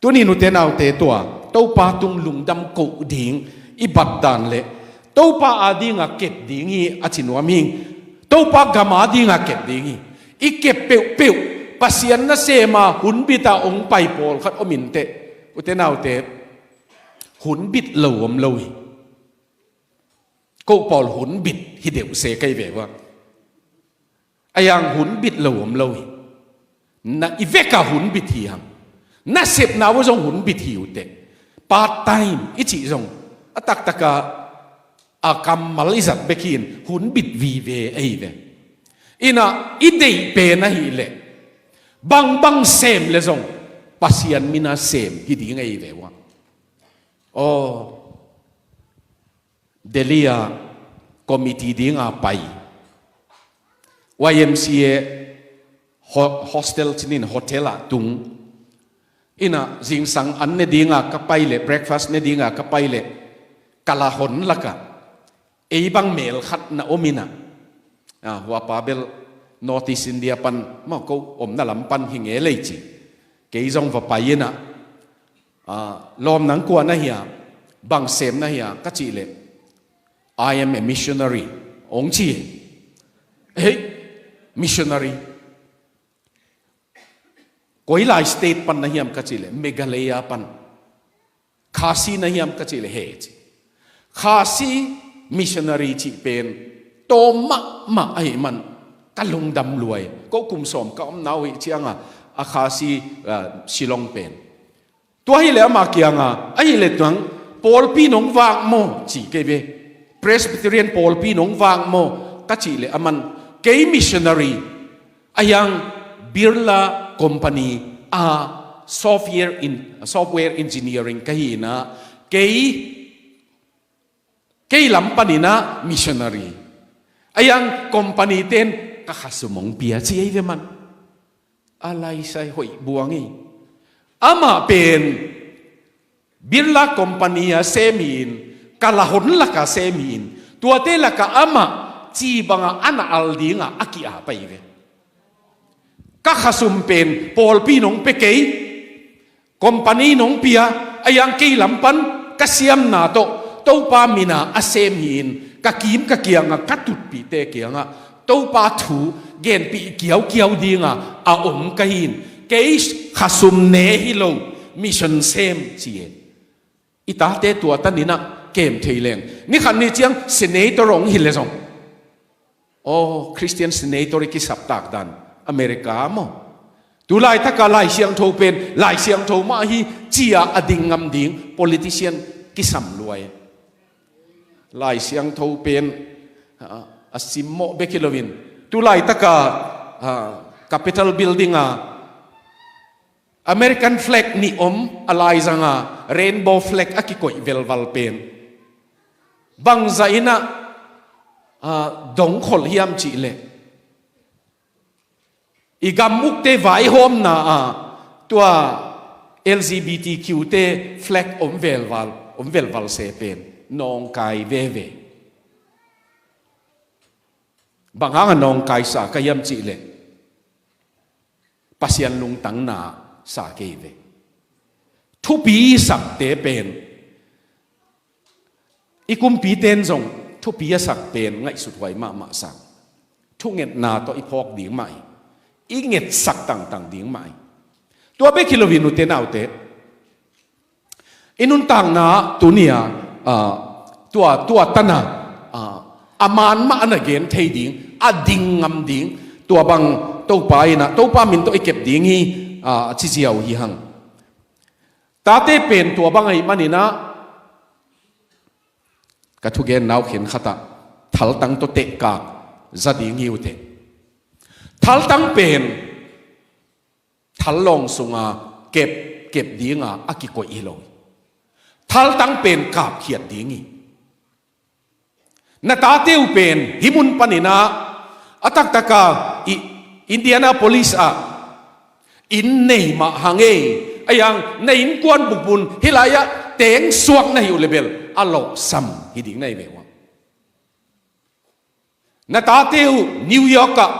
Tuni nute naute tua Topa tung lungdam koh ding i bat dan le Topa adinga kep ding hi a ci nuam hi. Topa gam adinga kep ding hi. I kep peuhpeuh Pasian nasema hunbita hong pai pawlkhat om inteh, ute naute, hunbit lo om lo hi. Ko pawl hunbit hi deuh se kei ve ua. A hiang hunbit lo om lo hi. Na i veka hunbit hi hang. Na sepna uh zong hunbit hi uh teh. Part time i cih zong a taktaka a kammal i zat bek hi in hunbit vive ahi ve. Inah i deih pen ahih leh bangbang sem le zong Pasian mina sem hi ding ahi ve ua. Aw. Delhi a committee dinga pai, Y M C A ho-, hostel cinin hotel ah tung. Inah zingsang an ne dinga ka pai leh, breakfast ne dinga ka pai leh, ka la hon lakah ei bang mel khat na om inah. Ah, huapa bel North East India pan mah ko omna lam pan hi nge lei ci. Kei zong va pai inah. Ah, lawm nang kua na hia, bang sem na hia ka cih leh, "I am a missionary," hong ci. Hei, missionary. Koi lai state pan na hiam ka cih leh, Meghalaya pan. Khasi na hiam ka cih leh, he ci. Khasi missionary cih pen tawm mahmah ahih man ka lungdam lua hi. Ko kum sawm ka omna uh hi cianga a Khasi, ah, Shillong pen. Tua hileh ama kianga, ahileh tuang pawlpi nong vak maw ci kei ve. Presbyterian pawlpi nong vak maw ka cih leh aman, kei missionary, a hiang Birla Company a software in, software engineering ka hi inah, kei, kei lam paninah missionary. A hiang company ten ka khasum hong pia ci ei ve man. A laisai hoih buang hi. Amah pen Birla Company a sem hi in, ka la hon laka sem hi in, tuate laka amah ci banga a na al dinga a ki-ap ahi ve. Ka khasum pen pawlpi nong pia kei, company nong pia, a hiang kei lam pan ka siamna tawh Topa mina a sem hi in, ka kim ka kianga ka tutpihte kiangah Topa thu genpih kiaukiau dinga a om ka hi in, kei khasum ne hi lo, mission sem ci e. I tate tua taninah kem thei leng, nikhat ni ciang senator hong hi le zong, aw, Christian senator i kisap takdan America maw? Tulaitaka Lai Siangtho pen Lai Siangtho mah hi cia a ding ngam ding politician kisam luai. Lai Siangtho pen a, a simmawh bek hi loin, tulaitaka a, Capitol building a American flag nih om a laizanga rainbow flag a kikoih velval pen bangzah inah a, dongkholh hiam cihleh, i gam ukte vaihawmna a tua L G B T Q te flag om velval, om velval se pen nawngkai veve. Bang hanga nawngkaisa ka hiam cihleh, Pasian lungtangna sa kei ve. Thupi sakte pen, i kumpiten zong thupi a sak pen ngaihsuthuai mahmah sang. Thungetna tawh i phawk ding mah hi. I ngetsak tangtang ding mah hi. Tua bek hi loin ute naute, i nuntakna tunia, a, tua, tua tana, a, a man mah a na gen thei ding, a ding ngam ding, tua bang Topa inah, Topa min tawh i kep ding hi, a, ci ziau hi hang. Tate pen tua bang ahih maninah, ka thugen nau khenkhatah thaltang tawh tehkak za ding hi ute. Thaltang pen thallawng sunga kep, kep dinga a kikoih hi lo. Thaltang pen kapkhiat ding hi. Na tate uh pen hih mun paninah a taktaka i Indianapolis ah inn nei mah hang ei, a yang na innkuan bupun hih lai-ah teng suak na hi uh le bel a lawhsam hi ding na hi ve uh. Na tate uh New York ah,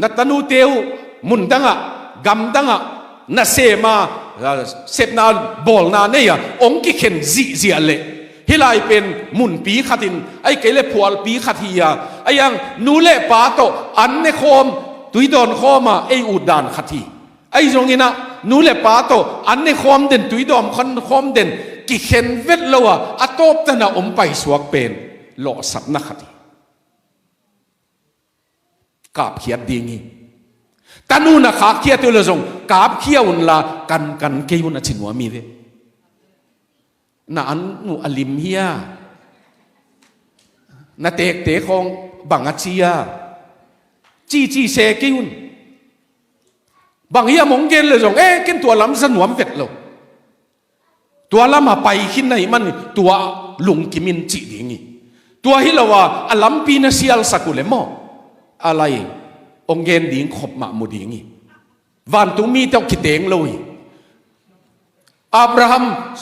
na tanute uh mundangah, gamdangah na sema, a, sepna bawlna nei-a hong kikhen zihziah leh, hih lai pen munpi khatin, ahih kei le phualpi khat hi-a, a yang nu le pa tawh an ne khawm, tui dawn khawma ei utdan khat hi. Ahi zonginah nu le pa tawh an ne khawm den, tui dawn khawm den kikhen vet lo a, a tawptana om paisuak pen lawhsapna khat hi. Kapkhiat ding hi. Tanu na khakkhia teu le zong kapkhia unla kankan kei un a ci nuam hi ve. Na an uh a lim hia? Na tekte khawng bang a ci a? Cici se kei un. Bang hiam hong gen le zong, eh, ken tua lam za nuam vet lo. Tua lama pai khin na hih man tua lungkim in cih ding hi. Tua hi lo a, a lampi na sialsak uh le maw, a lai hong gen ding khop mah mu ding hi. Vantung mite aw kiteng lo hi. Abraham,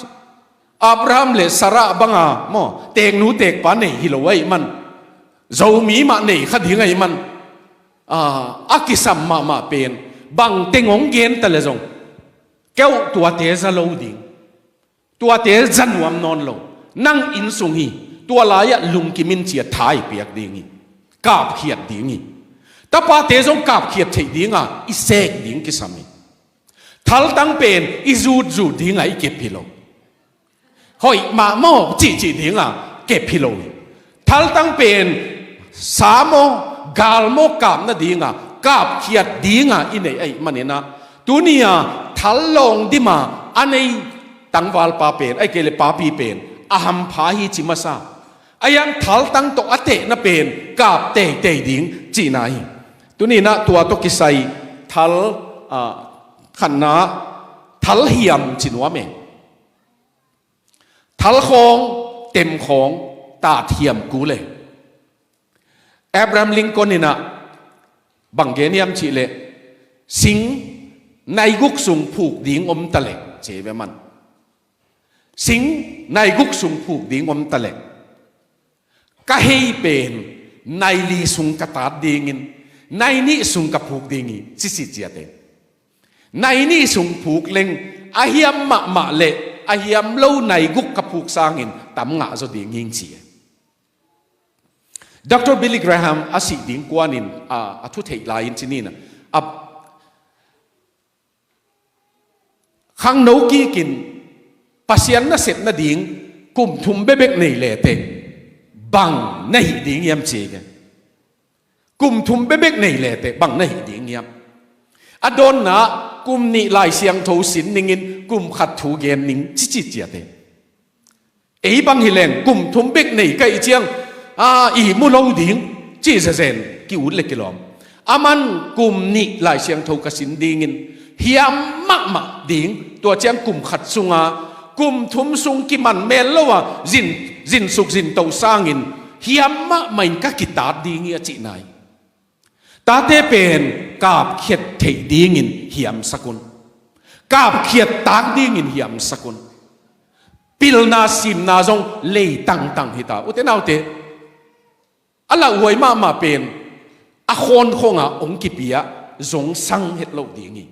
Abraham le Sarah banga maw, teknu tekpa nei hi lo ahih man, Zomi mah nei kha ding ahih man, a, a kisam mahmah pen bang teng hong gen ta le zong, keu tuate za lo ding. Tuate za nuam nawn lo. Nang inn sung hi. Tua lai-ah lungkim in ci-a tha i piak ding hi. Kapkhiat ding hi. Tapate zong kapkhiat theih dinga i sek ding kisam hi. Thaltang pen i zutzut dinga i kep hi lo. Hoih mah maw cihcih dinga kep hi lo hi. Thaltang pen sa maw, gal maw kap nadinga, kapkhiat dinga i neih ahih maninah, tuni-a thal lawng dima a nei tangvalpa pen, ahih kei le papi pen a hampha hi ci masa. A yang thaltang tawh a tehna pen kap teitei ding cihna hi. Tuninah tua tawh kisai thal, a, khatna, thal hiam ci nuam e. Thal khawng, tem khawng, tat hiam kul e. Abraham Lincoln inah bang gen hiam cihleh, sing naiguk sung phuk ding om taleh, ci ve man. Sing naiguk sung phuk ding om taleh, ka hei pen naili sung ka tat dingin, nainih sung ka phuk ding hi, ci si ciat e. Nainih sung phuk leng a hiam mahmah le a hiam lo naiguk ka phuk sangin tam ngah zaw ding hing ci e. Doctor Billy Graham a sih ding kuanin, a, a thu theih lai-in ci ni-in a, a, Khangno kikin Pasian nasep nading kum thum bekbek nei leteh bang na hih ding hiam ci hi. Kum thum bekbek nei leteh bang na hih ding hiam? A dawnna, kum nih Lai Siangtho sin ningin kum khat thu gen ning cici ciate. Ei bang hi leng kum thum bek nei ka hih ciang, a, i mu lo ding ci zezen ki-ut le kilawm. Aman kum nih Lai Siangtho ka sin dingin hiam mahmah ding, tua ciang kum khat sunga kum thum sung kiman mel lo a zin, zinsuk zinto sangin hiam mahmah in ka kitat ding hi a cihna hi. Tate pen kapkhiat theih dingin hiamsak un. Kapkhiat tak dingin hiamsak un. Pilna simna zong lei tangtang hita. Ute naute, a lauhuai mahmah pen a khawnkhonga hong kipia zong sang het lo ding hi.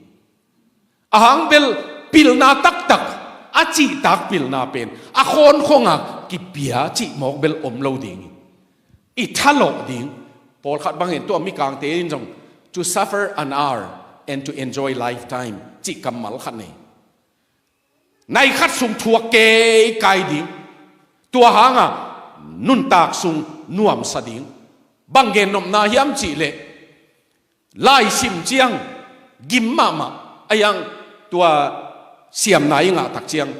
Ahang bel pilna taktak, a cihtak pilna pen a khawnkhonga kipia cih mawk bel om lo ding hi. I thalawh ding. Pawlkhat bangin tua mikangte in zong, "To suffer an hour and to enjoy lifetime," cih kammal khat nei. Nai khat sung thuak keikai ding. Tua hanga nuntak sung nuamsa ding. Bang gennopna hiam cihleh, lai sim ciang gim mahmah a hiang, tua siamna i ngah tak ciang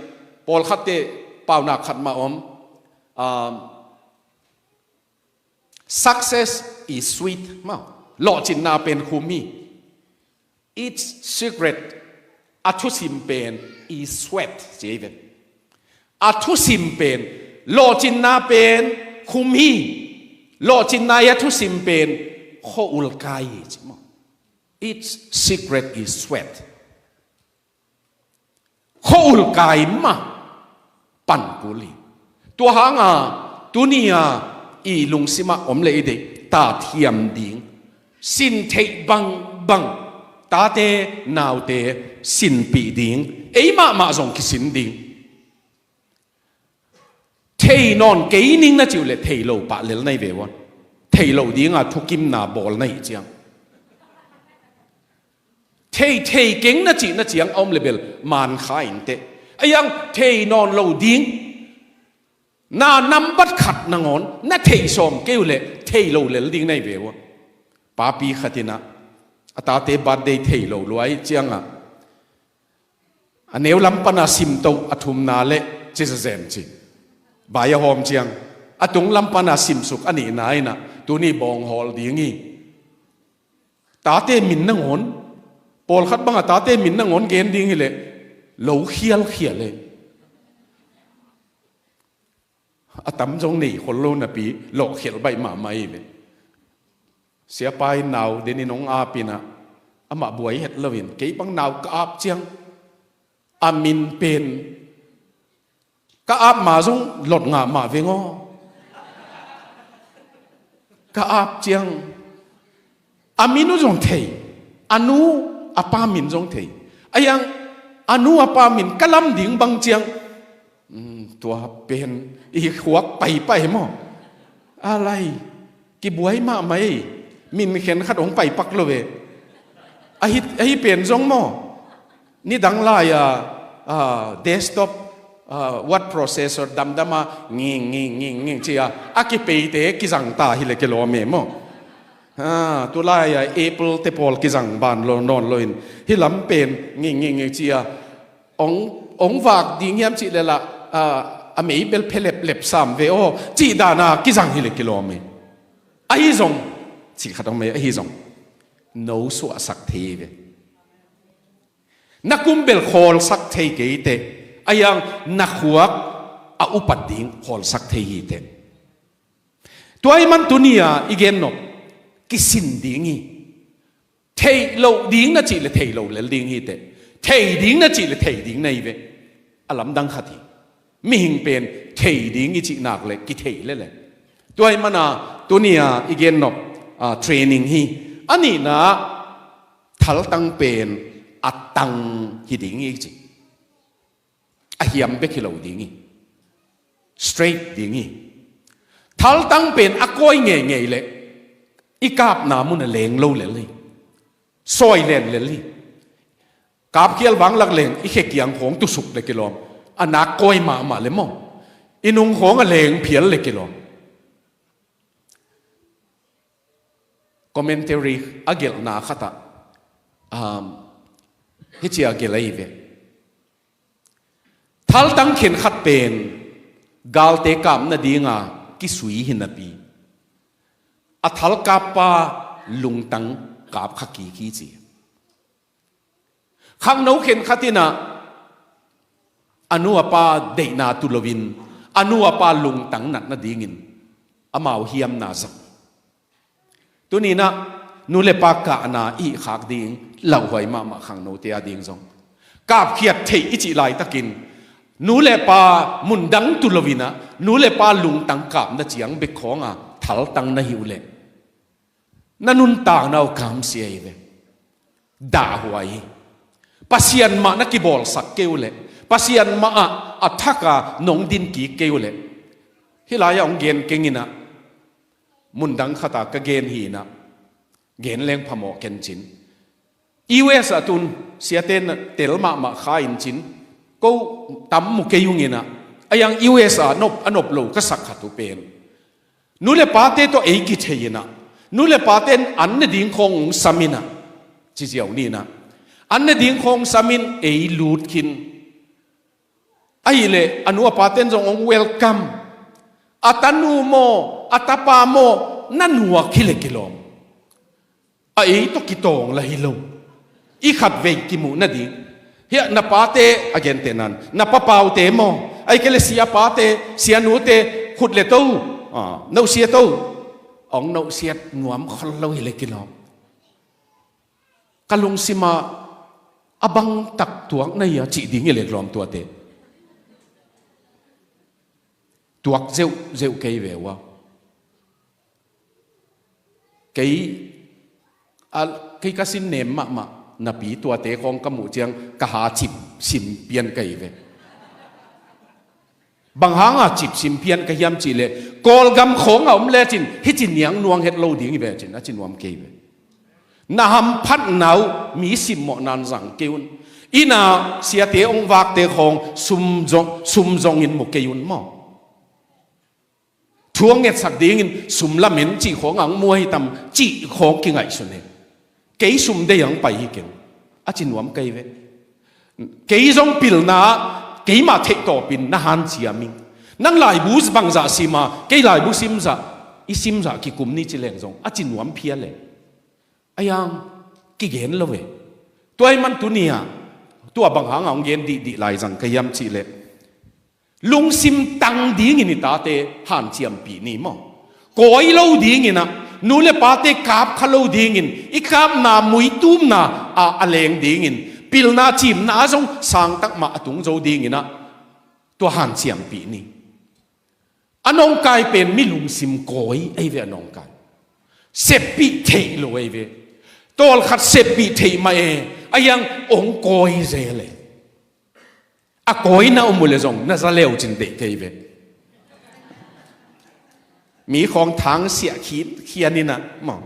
pawlkhatte paunak khat mah om. Um, success is sweet, maw. Lawhcinna pen khum hi. Its secret, a thusim pen is sweat, ci hi ve. A thusim pen, lawhcinna pen khum hi. Lawhcinna i a thusim pen khua-ul kai hi, ci maw. Its secret is sweat. Khua-ul kai mah pan kul hi. Tua hanga tuni-a i lungsimah om le i deih, tathiam ding, sin theih bangbang, tate naute sinpih ding, ei mahmah zong kisin ding. Thei nawn kei ning na cih uh leh thei lo pah lel na hi ve uh a. Thei lo dinga thukimna bawl na hih ciang. Thei, thei keng na cih na ciang a om le bel man kha inteh. A hiang thei nawn lo ding. Na nambat khat nangawn na theih sawm kei uh leh thei lo lel ding na hi ve uh a. Papi khat in ah, a tate birthday thei lo lua ahih ciangah, a neu lam pana simtoh a thumna leh ci zezen ci. Bai a hawm ciang, a tung lam pana simsuk a nihna in ah, tuni bawng hawl ding hi. Tate min nangawn, pawlkhat bangah tate min nangawn gen ding hileh lo khialkhial e. A tam zong nei khol lo napi lawhkhial baih mahmah hi ve. Siapa in nau denin hong ap in ah, amah buai het loin, kei bang nau ka ap ciang a min pen ka ap ma zong lot ngah mah veng aw. Ka ap ciang a min uh zong thei, a nu a pa min zong thei. A hiang a nu a pa min ka lam ding bang ciang, um, tua pen i khuak paipai maw. A lai kibuai mahmah ei, min khen khat hong paipak lo ve. Ahi, ahi pen zong maw. Nidang lai-a, ah, desktop, ah, word processor damdama nging, nging, nging, nging ci-a a kipeite kizang ta hileh kilawm e maw. Ah, tulai-a Apple te pawl kizang ban lo nawn loin hih lam pen nging, nging, nging ci-a hong, hong vak ding hiam cih leh lah, ah, a mei bel phe leplep sam ve aw, cih dana kizang hileh kilawm e. Ahi zong, cih khat om e, ahi zong no suahsak thei ve. Na kum bel khawlsak thei kei teh, a hiang na khuak a upat ding khawlsak thei hi teh. Tua ahih man tuni-a i gennop kisin ding hi. Theih loh ding na cih leh theih lo lel ding hi teh. Thei ding na cih leh thei ding na hi ve. A lamdang khat hi. Mihing pen thei ding i cih nak leh kithei lel e. Tua ahih mana tuni-a i gennop, ah, training hi. A nihna ah thaltang pen a tang hi ding hi ci. A hiam bek hi lo ding hi. Straight ding hi. Thaltang pen a kawi ngeingei leh i kapna mun a leng lo lel hi. Sawi len lel hi. Kapkhial vanglak leng i khe kiang khawng tusuk le kilawm. A nak kawi mahmah le maw. I nung khawng a leng phial le kilawm. Commentary a gelhna khatah, um, hici a gelh ahi ve. Thaltang khenkhat pen galte kap nadinga kisui hi napi, a thalkappa lungtang kap kha kik hi ci. Khangno khenkhat in ah a nu a pa deihna tu loin a nu a pa lungtang nat nadingin amau hiamna zang. Tuni-in ah nu le pa kahna i hih khak ding lauhuai mahmah khangnote a ding zong. Kapkhiat theih i cih laitakin nu le pa mundang tu loin ah nu le pa lungtang kapna ciang bek khawnga thaltang na hi uh leh na nuntakna uh kamsia hi ve. Dahhuai hi. Pasian mah na kibawlsak kei uh leh, Pasian mah ah a thaka nong din kik kei uh leh, hih lai-ah hong gen keng in ah, mundang khatah ka gen hi in ah, gen leng phamawh ken cin. U S ah tun siate na tel mahmah kha in cin, ko tam mu kei ung in ah, a yang U S ah nop, a nop lo ka sak khat uh pen nu le pate tawh ei kithei in ah, nu le pate in an ne ding khawng hong sam in ah, ci ziau ni in ah, an ne ding khawng sam in ei lut khin. Ahih leh a nu a pate in zong hong welcome. A tanu maw, a tapa maw, na nuak hi leh kilawm. A ei tawh kitawng la hi lo. I khatvei kimuh nading. Hiah na pate a gentehna in, na papaute maw, ahih kei leh siapate, sianute, khut le to, ah, nohsiat to, hong nohsiat nuam khol lo hi leh kilawm. Ka lungsimah a bangtak tuak na hi a cih ding hi leh kilawm tuate. Tuak zeuhzeuh kei ve ua. Kei, a, kei ka sin nem mahmah napi tuate khawng ka muh ciang ka ha cip sim pian ka hi ve. Bang hanga cip sim pian ka hiam cih leh, Kawlgam khawng a om lecin hih ci niang nuang het lo ding hi ve cin a ci nuam kei ve. Na hamphatna uh mi simmawh nan zang kei un. Inn ah siate hong vakte khawng sum zong, sum zongin mu kei un maw. Thu hong ngetsak dingin sum lamen cih khawng a hong mu ahi tam cih khawng kingaihsun hi. Kei sum deih a hong pai hi keng a ci nuam kei ve. Kei zong pilna ah keimah theihtawpin na hanciam ing. Nang laibu bangzah sim a, kei laibu simzah, i simzah kikum ni ci leng zong a ci nuam phial e. A yang kigen lo ve. Tua ahih man tuni-ah tua bang hanga hong gen dihdih lai zang ka hiam cih leh, lungsim tang dingin i tate hanciampih ni maw. Kawi lo dingin ah, nu le pate kap kha lo dingin, i kapna muitumna ah a leng dingin, pilna cimna ah zong sangtak mah a tung zo dingin ah tua hanciampih ni. A nawngkai pen mi lungsim kawi ahi ve a nawngkai. Seppih theih lo ahi ve. Tawlkhat seppih theih mah e, a yang hong kawi zel e. A kawina om uh leh zong na za leu cin deih kei ve. Mi khawng thangsiah khin khian in ah maw,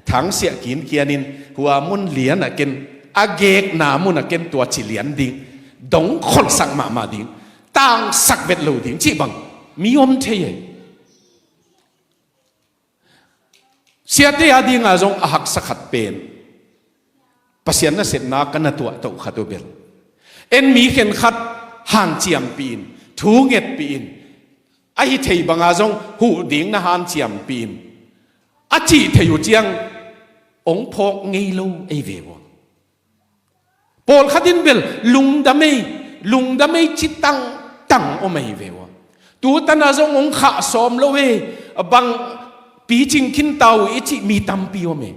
thangsiah khin khian in hua mun lian ah ken, a gekna mun ah ken tua ci lian ding, dong kholhsak mahmah ding, tangsak vet lo ding cih bang mi om thei e. Siate a dinga zong a haksa khat pen Pasian nasepna ka na tuah toh khat uh bel, en mi khenkhat hanciampih in, thu ngetpih in, ahi thei banga zong huh ding na hanciampih in, a cih thei uh ciang hong phawk ngei lo ei ve uh. Pawlkhat in bel lungdam ei, lungdam ei ci tangtang om ahi ve uh a. Tutana zong hong khah sawm lo ei, bang picing khin ta uh i cih mi tampi om ei.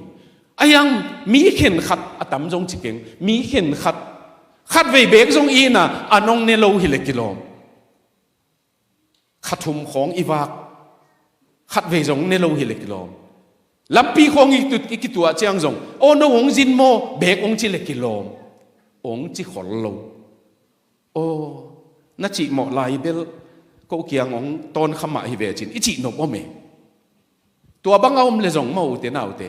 A yang mi khenkhat a tam zong ci keng, mi khenkhat khatvei beek zong i inn ah a nong ne lo hi leh kilawm. Kha thum khawng i vak, khatvei zong ne lo hi leh kilawm. Lampi khawng i tu-, i kituah ciang zong, aw, no hong zin maw, beek hong ci leh kilawm. Hong ci khol lo. Aw, na cihmawh lai bel ko kiang hong tawn kha mah hi ve cin i cih nop om e. Tua bang a om leh zong maw, ute naute,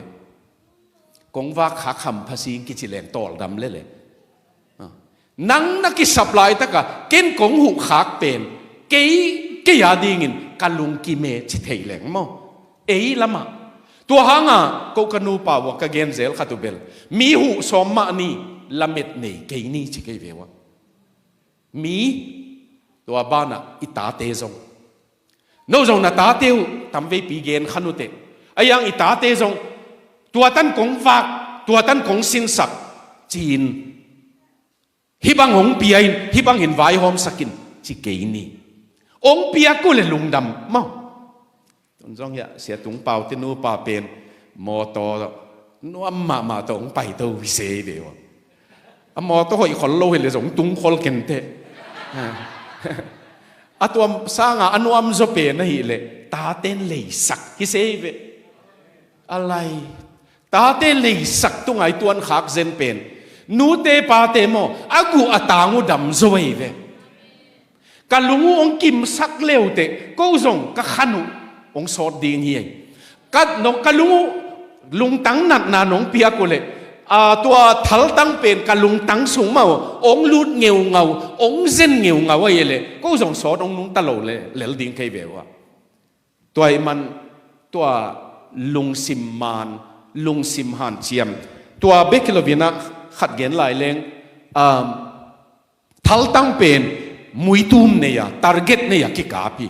kong vak khak hampha sing kici leng tawldam lel e. A, Nang na kisap laitaka ken kong huhkhak pen kei, kei a dingin ka lungkim e ci thei leng maw? Ei lamah. Tua hanga ko ka nupa uh a ka gen zel khat uh bel, mi huh sawm mah ni, lamet nei kei ni ci kei ve uh a. Mi, tua banah i tate zong. No zong na tate uh tamveipi gen kha nuteh. A iang i tate zong, tua tan kong vak, tua tan kong sinsak, ci-in, hih bang hong pia in, hih bang hin vaihawmsak in, ci kei ni. Hong piak uh le lungdam maw? Tun zong hiah Sia Tung Pau te nupa pen mawtaw nuam mahmah tawh hong paito hi se hi ve uh a. A mawtaw hoih khol lo hi le zong tung khol kenteh. A tua sanga a nuam zaw pen ahih leh taten leisak hi se hi ve. A lai, tate leisak tunga i tuankhak zen pen nute pate maw, a guh a tang uh dam zaw hi ve. Ka lung uh hong kimsak le uh teh, ko zong ka khan uh hong sawt ding hi. Ka, no, ka lung uh lungtang natna nong piak uh leh, a, tua thaltang pen ka lungtang sung mah uh hong lut ngeungau, hong zen ngeungau ahih leh, ko zong sawt hong nungta lo le, lel ding kei ve uh a. Tua ahih man, tua lungsim man, lungsim hanciam. Tua bek hi lo-in ah khat gen lai leng, um, thaltang pen muitum nei a, target nei a kikap hi.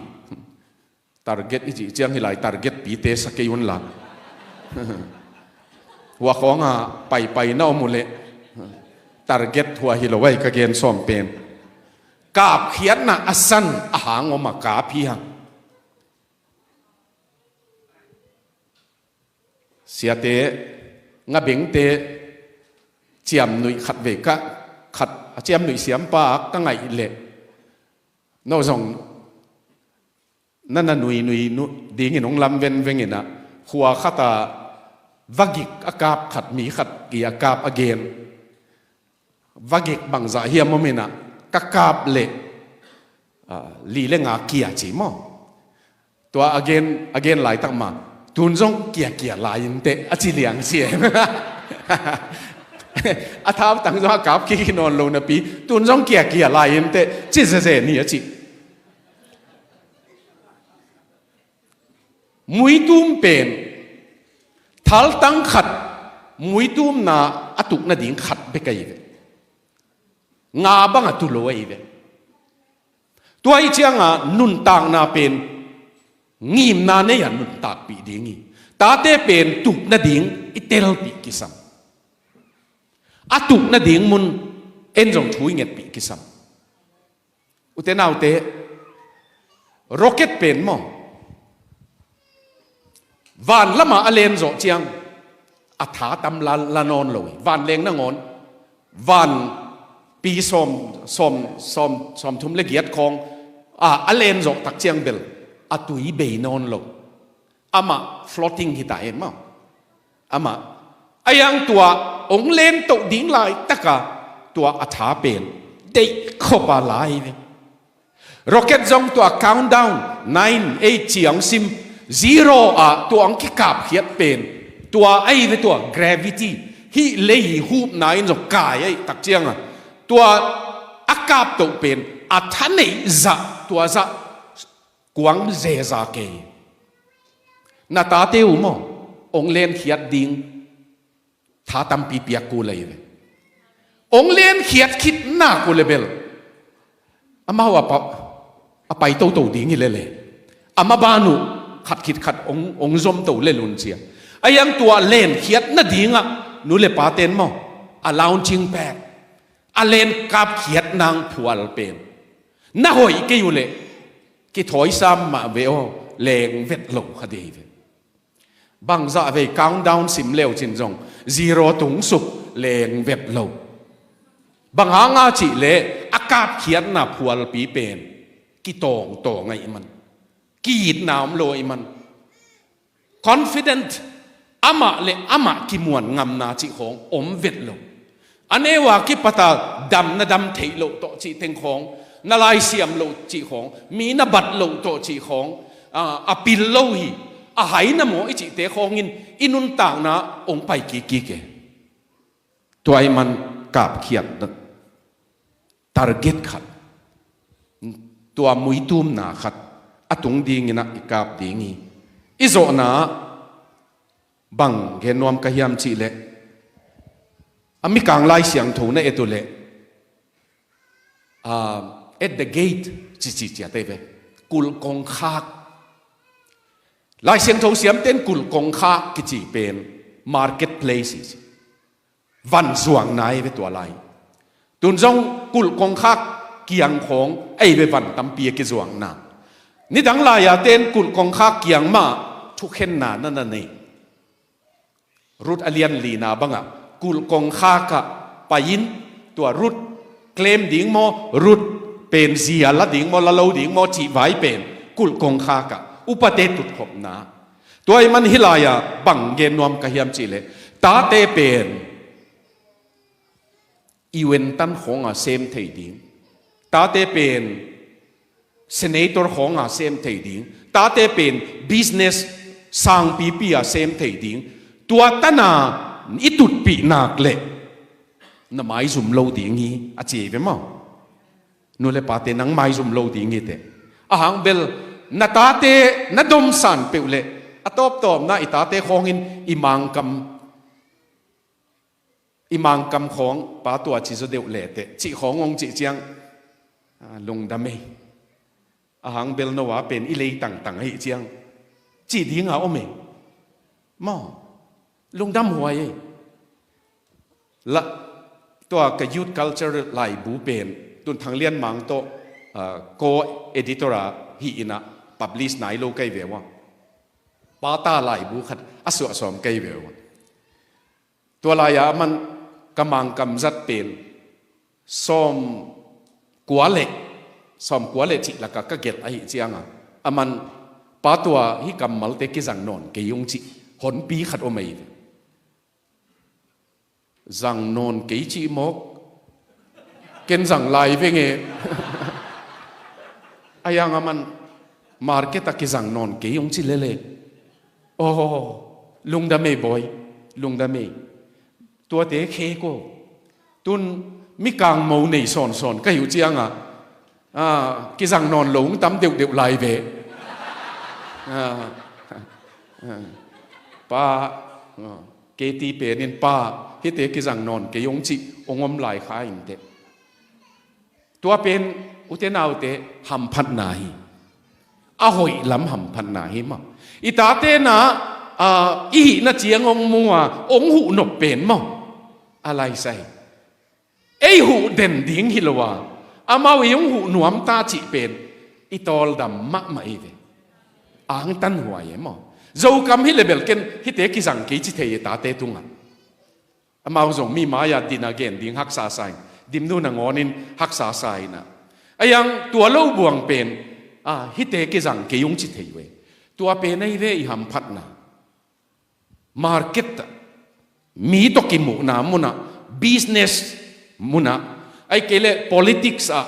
Target i cih ciang hi lai, target pite sa kei un la. Hua khawng a paipai na om uh leh target hua hi lo ai ka gen sawm pen. Kapkhiatna a san a hang om a kap hi hang. Siate, ngabengte, ciamnuih khat vei ka, khat a ciamnuih siampa ka ngaih leh, no zong na na nuinui nu, dingin hong lam venveng in ah, khua khat a vagik a kap khat, mi khat i a kap a gen. Vagik bangzah hiam om in ah, ka kap leh, ah, li le nga kia ci maw? Tua a gen, a gen laitak ma, tun zong kiakia lai inteh, a ci liang si e. A thaltang zong a kap kik hi nawn lo napi, tun zong kiakia lai inteh, ci zeze ni a ci. Muitum pen, thaltang khat, muitumna a tuk nading khat bek ahi ve. Nga bang a tu lo ahi ve. Tua ahih cianga nuntakna pen, ngimna nei a nuntakpih ding hi. Tate pen tuk nading i telpih kisam. A tuk nading mun en zong thu i ngetpih kisam. Ute naute, rocket pen maw, van lamah a len zawh ciang a tha tam la, la nawn lo hi. Van leng nangawn, van pi sawm, sawm, sawm, sawm thum le giat khawng, a, a len zawh tak ciang bel a tui bei nawn lo. Amah floating hi ta hen maw? Amah. A iang tua hong len toh ding laitaka tua a tha pen deih khop a lai ve. Rocket zong tua countdown, nine, eight ci hong sim, zero ah tua hong kikapkhiat pen, tua ahi ve tua gravity, hih lei hupna in zong kai ahi tak cianga, tua a kap toh pen a tha neih zah, tua zah kuang zeza kei. Na tate uh maw, hong lenkhiat ding tha tampi piak kul ahi ve. Hong lenkhiat khit nak uh le bel, amau a pa, a pai toto ding hi lele. A maban uh khat khit khat hong, hong zom to le lun cia. A iang tua lenkhiat nadingah nu le paten maw, a launching pad, a lenkapkhiat nang phual pen na hoih kei uh leh, kithawisam mah ve aw, leng vet lo kha dei ve. Bangzah vei countdown sim leu cin zong zero tung suk, leng vet lo. Bang hanga cih leh a kapkhiatna phualpi pen kitawngtawng ahih man, ki-itna om lo ahih man. Confident, amah le amah kimuan ngamna cih khawng om vet lo. A neu a kipata dam na dam theih loh tawh cih teng khawng, na laisiam loh cih khawng, mi na bat loh tawh cih khawng, a, a pil lo hi, a hai na maw i cihte khawngin i nuntakna hong pai kikkik e. Tua ahih man kapkhiat, target khat, tua muitumna khat a tung dingin ah i kap ding hi. I zawhna ah bang gen nuam ka hiam cih leh, a Mikang Lai Siangtho na et uh leh, ah, at the gate, ci ci ciat ei ve. Kulh kongkhak. Lai Siangtho siamten kulh kongkhak kici pen marketplace hi ci. Van zuakna ei ve tua lai. Tun zong kulh kongkhak kiang khawng ei ve van tampi a kizuakna. Nidang lai-a ten kulh kongkhak kiang mah thukhenna na na nei. Ruth a lian lina bangah kulh kongkhak ah pai-in tua Ruth claim ding maw, Ruth pen zia la ding maw, la lo ding maw cih vai pen kulh kongkhak ah upate tutkhopna. Tua ahih man hih lai-ah bang gen nuam ka hiam cih leh, tate pen U N tan khawngah sem thei ding, tate pen senator khawngah sem thei ding, tate pen business sangpipi ah sem thei ding, tua tana i tutpih nak leh na maizum lo ding hi, a ci ei ve maw. Nu le pate, nang maizum lo ding hi teh. A hang bel na tate na domsan peuh leh a tawptawpna i tate khawngin i Mangkam, i Mangkam khawng pa tua ci zaw deuh le teh cih khawng hong cih ciang, ah, lungdam ei. A hang bel no a pen i lei tangtang ahih ciang cih dinga om ei. Maw, lungdam huai ei. La, tua ka youth culture laibu pen tun Thang Lian Mang tawh, ah, co-editor a hih in ah publish nai lo ka hi ve ua. Pata laibu khat a suah sawm ka hi ve ua. Tua lai-a aman ka Mangkam zat pen sawmkua le, sawmkua le cih lakah ka gelh ahih cianga, aman pa tua hih kammalte kizang nawn kei ung cih honpi khat om ei ve. Zang nawn kei cih mawk, ken zang lai veng e. Ahi hang aman market ah kizang nawn kei ung ci lel e. Oh, lungdam ei bawi, lungdam ei. Tuate khek aw. Tun Mikang mo nei sawnsawn ka hi uh cianga, ah, kizang nawn lo hong tam deuhdeuh lai ve. Ah, ah, pa, ah, Katie penin pa, hihte kizang nawn kei hong cih hong om lai kha inteh. Tua pen, ute naute, hamphatna hi. A hoih lam hamphatna hi maw. I tate na, ah, i hihna ciang hong mu a, hong huh nop pen maw. A laisai. Ei huh den ding hi lo a, amau i hong huh nuam ta cih pen i tawldam mahmah hi ve. Angtan huai e maw. Zokam hi le bel ken hihte kizang kei ci thei e tate tungah. Amau zong mi mai-ah din a gen ding haksa sa in, dimnu nangawnin haksa sa in ah. Ahi hang tua lo buang pen, ah, hihte kizang kei hong ci thei uh e. Tua pen ahi ve i hamphatna. Market ah, mi tawh kimuhna munah, business munah, ahih kei leh politics ah,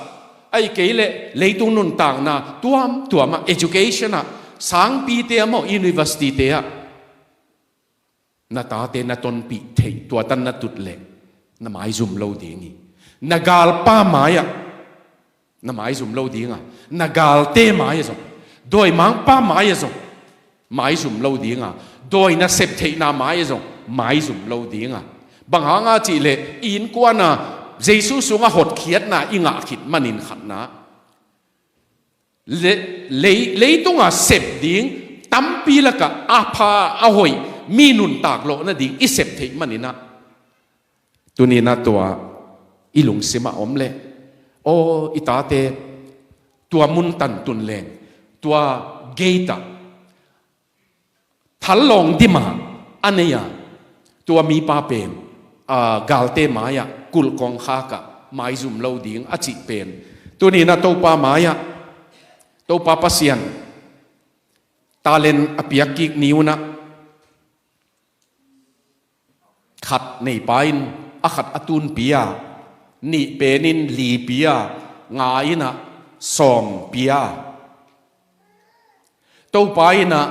ahih kei leh leitung nuntakna tuamtuam ah, education ah, sangpite ah maw, university te ah, na tate na tonpih theih, tua tan na tut leh na maizum lo ding hi. Na galpa mai-ah na maizum lo ding a, na galte mai-ah zong, dawimangpa mai-ah zong maizum lo ding a, dawi na sep theihna mai-ah zong maizum lo ding a. Bang hanga cih leh i innkuan a Jesu sungah hotkhiatna i ngah khit manin khatna, le, lei, leitunga sep ding tampi lakah a pha a hoih, mi nuntak lawh nading i sep theih manin ah, tuni-in ah tua i lungsimah om leh, aw, i tate tua mun tan tun leng, tua gate ah thal lawng dima a nei a, tua mipa pen, a, galte mai-ah kulh kongkhak ah maizum lo ding a cih pen, tuni-in ah Topa mai-ah, Topa Pasian talent a piak kik ni un ah, khat neipa in a khat a tunpi a, nih penin lipi a, nga in ah sawmpi a, Topa in ah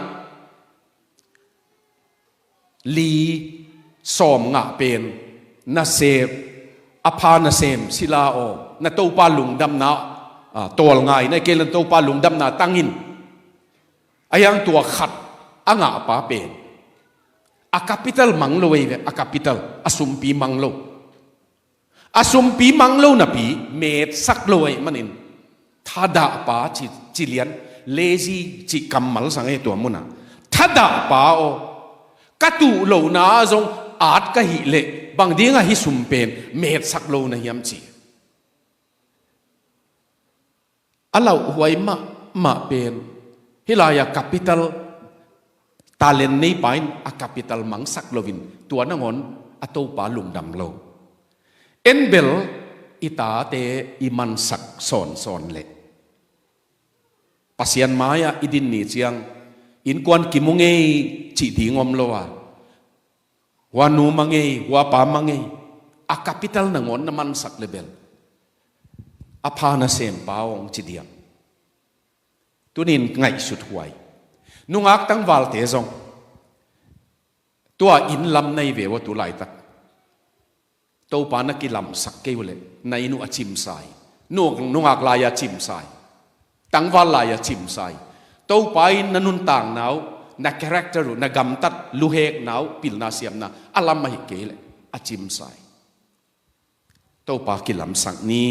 li sawm ngah pen nasep, a pha nasem sila aw, na Topa lungdamna, ah, tawlngai na kei le na Topa lungdamna tangin. A hiang tua khat a ngahpa pen a capital mang lo ei ve, a capital, a sumpi mang lo. A sumpi mang lo napi metsak lo ahih manin thadahpa ci, ci lian, lazy ci kammal sang ei tua munah. Thadahpa aw, ka tuh lohna ah zong at ka hih leh bang dingah hih sum pen metsak lo na hiam ci. A lauhuai mahmah pen hih lai-a capital, talent neipa in a capital mangsak loin tua nangawn a Topa lungdam lo. En bel i tate i mansak sawnsawn leh Pasian mai-ah i din ni ciang innkuan kimu ngei cih ding om lo a, hua nu mang ei, hua pa mang ei, a capital nangawn na mansak le bel a pha nasempa hong ci diam? Tunin ngaihsut huai. Nungak tangvalte zong tua inn lam na hi ve uh a tu laitak. Topa na kilamsak kei uh leh na inn uh a cimsa hi. Nu, nungak lai-a cimsa hi. Tangval lai-a cimsa hi. Topa in na nuntakna uh, na character uh, na gamtat luhekna uh, pilna siamna a lam ahi kei leh a cimsa hi. Topa kilamsak ni.